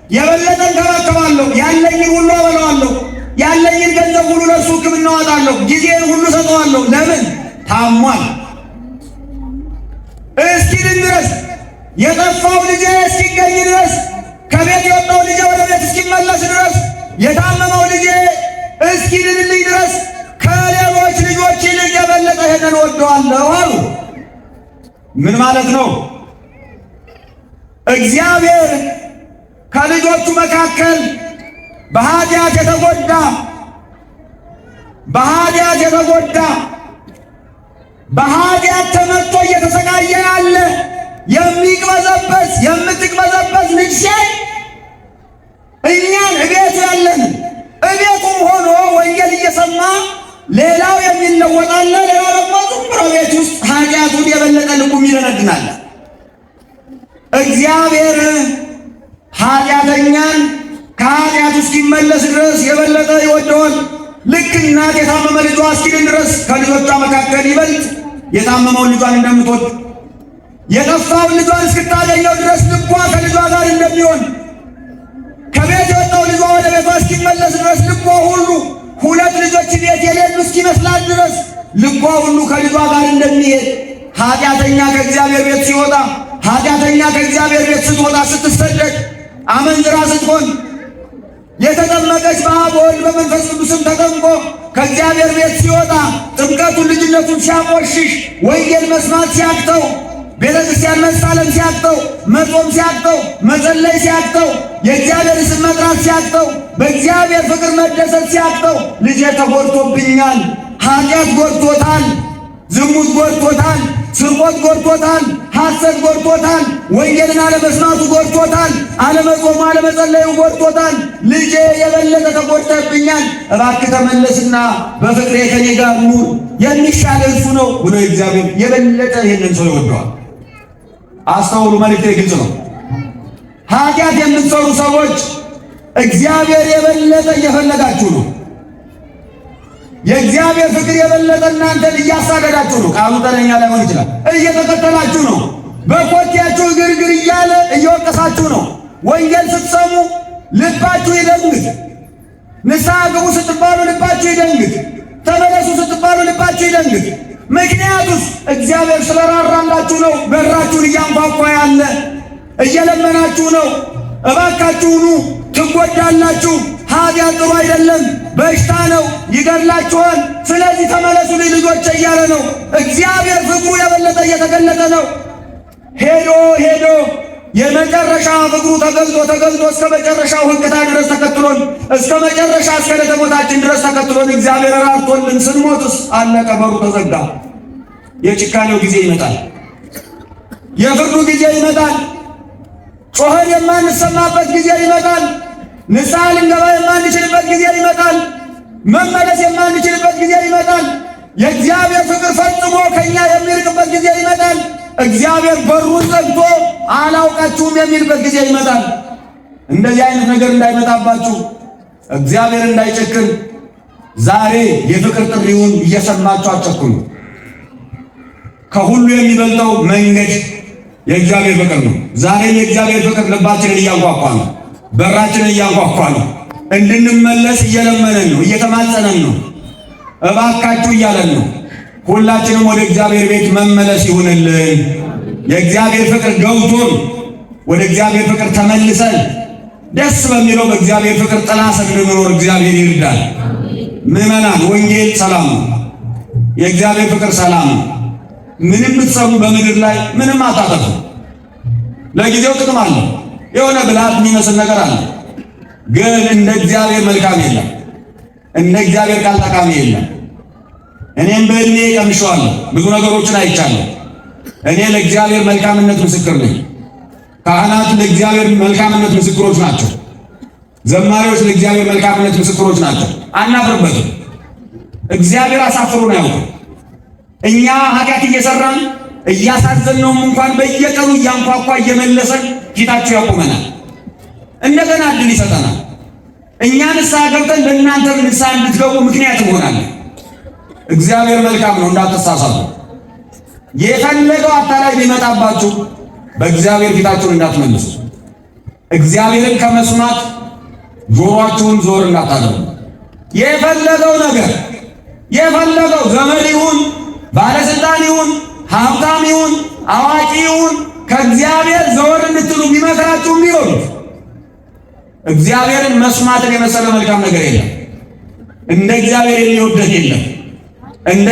የበለጠ እንከባከባለሁ። ያለኝን ሁሉ አበላዋለሁ። ያለኝን ገንዘብ ሁሉ ለእሱ ሕክምና አወጣለሁ። ጊዜን ሁሉ ሰጠዋለሁ። ለምን? ታሟል። እስኪድን ድረስ የጠፋው ልጄ እስኪገኝ ድረስ፣ ከቤት የወጣው ልጄ ወደ ቤት እስኪመለስ ድረስ፣ የታመመው ልጄ እስኪድንልኝ ድረስ ከሌሎች ልጆች ይልቅ የበለጠ ይሄንን ወደዋለሁ አሉ። ምን ማለት ነው? እግዚአብሔር ከልጆቹ መካከል በኃጢአት የተጎዳ በኃጢአት የተጎዳ በኃጢአት ተመትቶ እየተሰቃየ ያለ የሚቅበዘበዝ የምትቅበዘበዝ ልጅ ሲያይ እኛን እቤቱ ያለን እቤቱም ሆኖ ወንጌል እየሰማ ሌላው የሚለወጣለ፣ ሌላው ደግሞ ዝም ብሎ ቤት ውስጥ ኃጢአቱን የበለጠ ልቡ ይደነድናል። እግዚአብሔር ኃጢአተኛን ከኃጢአቱ እስኪመለስ እስኪመለስ ድረስ የበለጠ ይወደዋል። ልክ እናት የታመመ ልጇ እስኪድን ድረስ ከልጆቿ መካከል ይበልጥ የታመመውን ልጇን እንደምትወድ፣ የጠፋውን ልጇን እስክታገኘው ድረስ ልቧ ከልጇ ጋር እንደሚሆን፣ ከቤት የወጣው ልጇ ወደ ቤቷ እስኪመለስ ድረስ ልቧ ሁሉ ሁለት ልጆች ቤት የሌሉ እስኪመስላት ድረስ ልቧ ሁሉ ከልጇ ጋር እንደሚሄድ፣ ኃጢአተኛ ከእግዚአብሔር ቤት ሲወጣ፣ ኃጢአተኛ ከእግዚአብሔር ቤት ስትወጣ፣ ስትሰደድ፣ አመንዝራ ስትሆን፣ የተጠመቀች በአብ በወልድ በመንፈስ ቅዱስም ተጠምቆ ከእግዚአብሔር ቤት ሲወጣ፣ ጥምቀቱን ልጅነቱን ሲያቆሽሽ፣ ወንጌል መስማት ሲያቅተው፣ ቤተ ክርስቲያን መሳለም ሲያቅተው፣ መጾም ሲያቅተው፣ መጸለይ ሲያቅተው፣ የእግዚአብሔር ስም መጥራት ሲያቅተው፣ በእግዚአብሔር ፍቅር መደሰት ሲያቅተው፣ ልጄ ተጎድቶብኛል፣ ኃጢአት ጎድቶታል፣ ዝሙት ጎድቶታል፣ ስርቆት ጎድቶታል፣ ሐሰት ጎድቶታል፣ ወንጌልን አለመስማቱ ጎድቶታል፣ አለመጾሙ አለመጸለዩ ጎድቶታል። ልጄ የበለጠ ተጎድተብኛል፣ እባክህ ተመለስና በፍቅሬ ከኔ ጋር ኑር፣ የሚሻል እርሱ ነው ብሎ እግዚአብሔር የበለጠ ይህንን ሰው ይወደዋል። አስተውሉ፣ መልእክቴ ግልጽ ነው። ኃጢአት የምትሰሩ ሰዎች እግዚአብሔር የበለጠ እየፈለጋችሁ ነው። የእግዚአብሔር ፍቅር የበለጠ እናንተን እያሳደዳችሁ ነው። ቃሉ ጠረኛ ላይሆን ይችላል። እየተከተላችሁ ነው። በኮቴያችሁ እግርግር እያለ እየወቀሳችሁ ነው። ወንጌል ስትሰሙ ልባችሁ ይደንግጥ። ንስሐ ግቡ ስትባሉ ልባችሁ ይደንግጥ። ተመለሱ ስትባሉ ልባችሁ ይደንግጥ። ምክንያቱስ እግዚአብሔር ስለራራላችሁ ነው። በራችሁን እያንኳኳ ያለ እየለመናችሁ ነው። እባካችሁኑ ትጎዳላችሁ። ኃጢአት ጥሩ አይደለም፣ በሽታ ነው፣ ይገድላችኋል። ስለዚህ ተመለሱ ልጆች እያለ ነው። እግዚአብሔር ፍቅሩ የበለጠ እየተገለጠ ነው። ሄዶ ሄዶ የመጨረሻ ፍቅሩ ተገልጦ ተገልጦ እስከ መጨረሻው ሕቅታ ድረስ ተከትሎን፣ እስከ መጨረሻ እስከ ዕለተ ሞታችን ድረስ ተከትሎን እግዚአብሔር ራርቶልን ስንሞትስ አለቀ፣ በሩ ተዘጋ። የጭካኔው ጊዜ ይመጣል። የፍርዱ ጊዜ ይመጣል። ጮኸን የማንሰማበት ጊዜ ይመጣል። ንስሐ ልንገባ የማንችልበት ጊዜ ይመጣል። መመለስ የማንችልበት ጊዜ ይመጣል። የእግዚአብሔር ፍቅር ፈጽሞ ከኛ የሚርቅበት ጊዜ ይመጣል። እግዚአብሔር በሩን ዘግቶ አላውቃችሁም የሚልበት ጊዜ ይመጣል። እንደዚህ አይነት ነገር እንዳይመጣባችሁ፣ እግዚአብሔር እንዳይጨክን ዛሬ የፍቅር ጥሪውን እየሰማችሁ አትጨክኑ። ከሁሉ የሚበልጠው መንገድ የእግዚአብሔር ፍቅር ነው። ዛሬም የእግዚአብሔር ፍቅር ልባችንን እያንኳኳ ነው። በራችንን እያንኳኳ ነው። እንድንመለስ እየለመነን ነው፣ እየተማጸነን ነው፣ እባካችሁ እያለን ነው። ሁላችንም ወደ እግዚአብሔር ቤት መመለስ ይሁንልን። የእግዚአብሔር ፍቅር ገብቶን ወደ እግዚአብሔር ፍቅር ተመልሰን ደስ በሚለው በእግዚአብሔር ፍቅር ጥላ ስር እንድንኖር እግዚአብሔር ይርዳል። ምዕመናን፣ ወንጌል ሰላም ነው። የእግዚአብሔር ፍቅር ሰላም ነው። ምንም ብትሰሙ በምድር ላይ ምንም አታተርፉ። ለጊዜው ጥቅም አለ፣ የሆነ ብልሃት የሚመስል ነገር አለ። ግን እንደ እግዚአብሔር መልካም የለም፣ እንደ እግዚአብሔር ቃል ጠቃሚ የለም። እኔም በእድሜ ቀምሼዋለሁ፣ ብዙ ነገሮችን አይቻለሁ። እኔ ለእግዚአብሔር መልካምነት ምስክር ነኝ። ካህናት ለእግዚአብሔር መልካምነት ምስክሮች ናቸው። ዘማሪዎች ለእግዚአብሔር መልካምነት ምስክሮች ናቸው። አናፍርበትም። እግዚአብሔር አሳፍሮን አያውቅም። እኛ ኃጢአት እየሰራን እያሳዘንነውም እንኳን በየቀኑ እያንኳኳ እየመለሰን ፊታችሁ ያቆመናል። እንደገና እድል ይሰጠናል። እኛ ንስሐ ገብተን ለእናንተ ንስሐ እንድትገቡ ምክንያት እንሆናለን። እግዚአብሔር መልካም ነው፣ እንዳትሳሳቱ። የፈለገው አታላይ ቢመጣባችሁ በእግዚአብሔር ፊታችሁን እንዳትመልሱ። እግዚአብሔርን ከመስማት ጆሮአችሁን ዞር እንዳታደርጉ። የፈለገው ነገር የፈለገው ዘመድ ይሁን ባለስልጣን ይሁን ሀብታም ይሁን አዋቂ ይሁን ከእግዚአብሔር ዘወር እንድትሉ ቢመክራችሁም ቢሆኑት እግዚአብሔርን መስማትን የመሰለ መልካም ነገር የለም። እንደ እግዚአብሔር የሚወደድ የለም። እንደ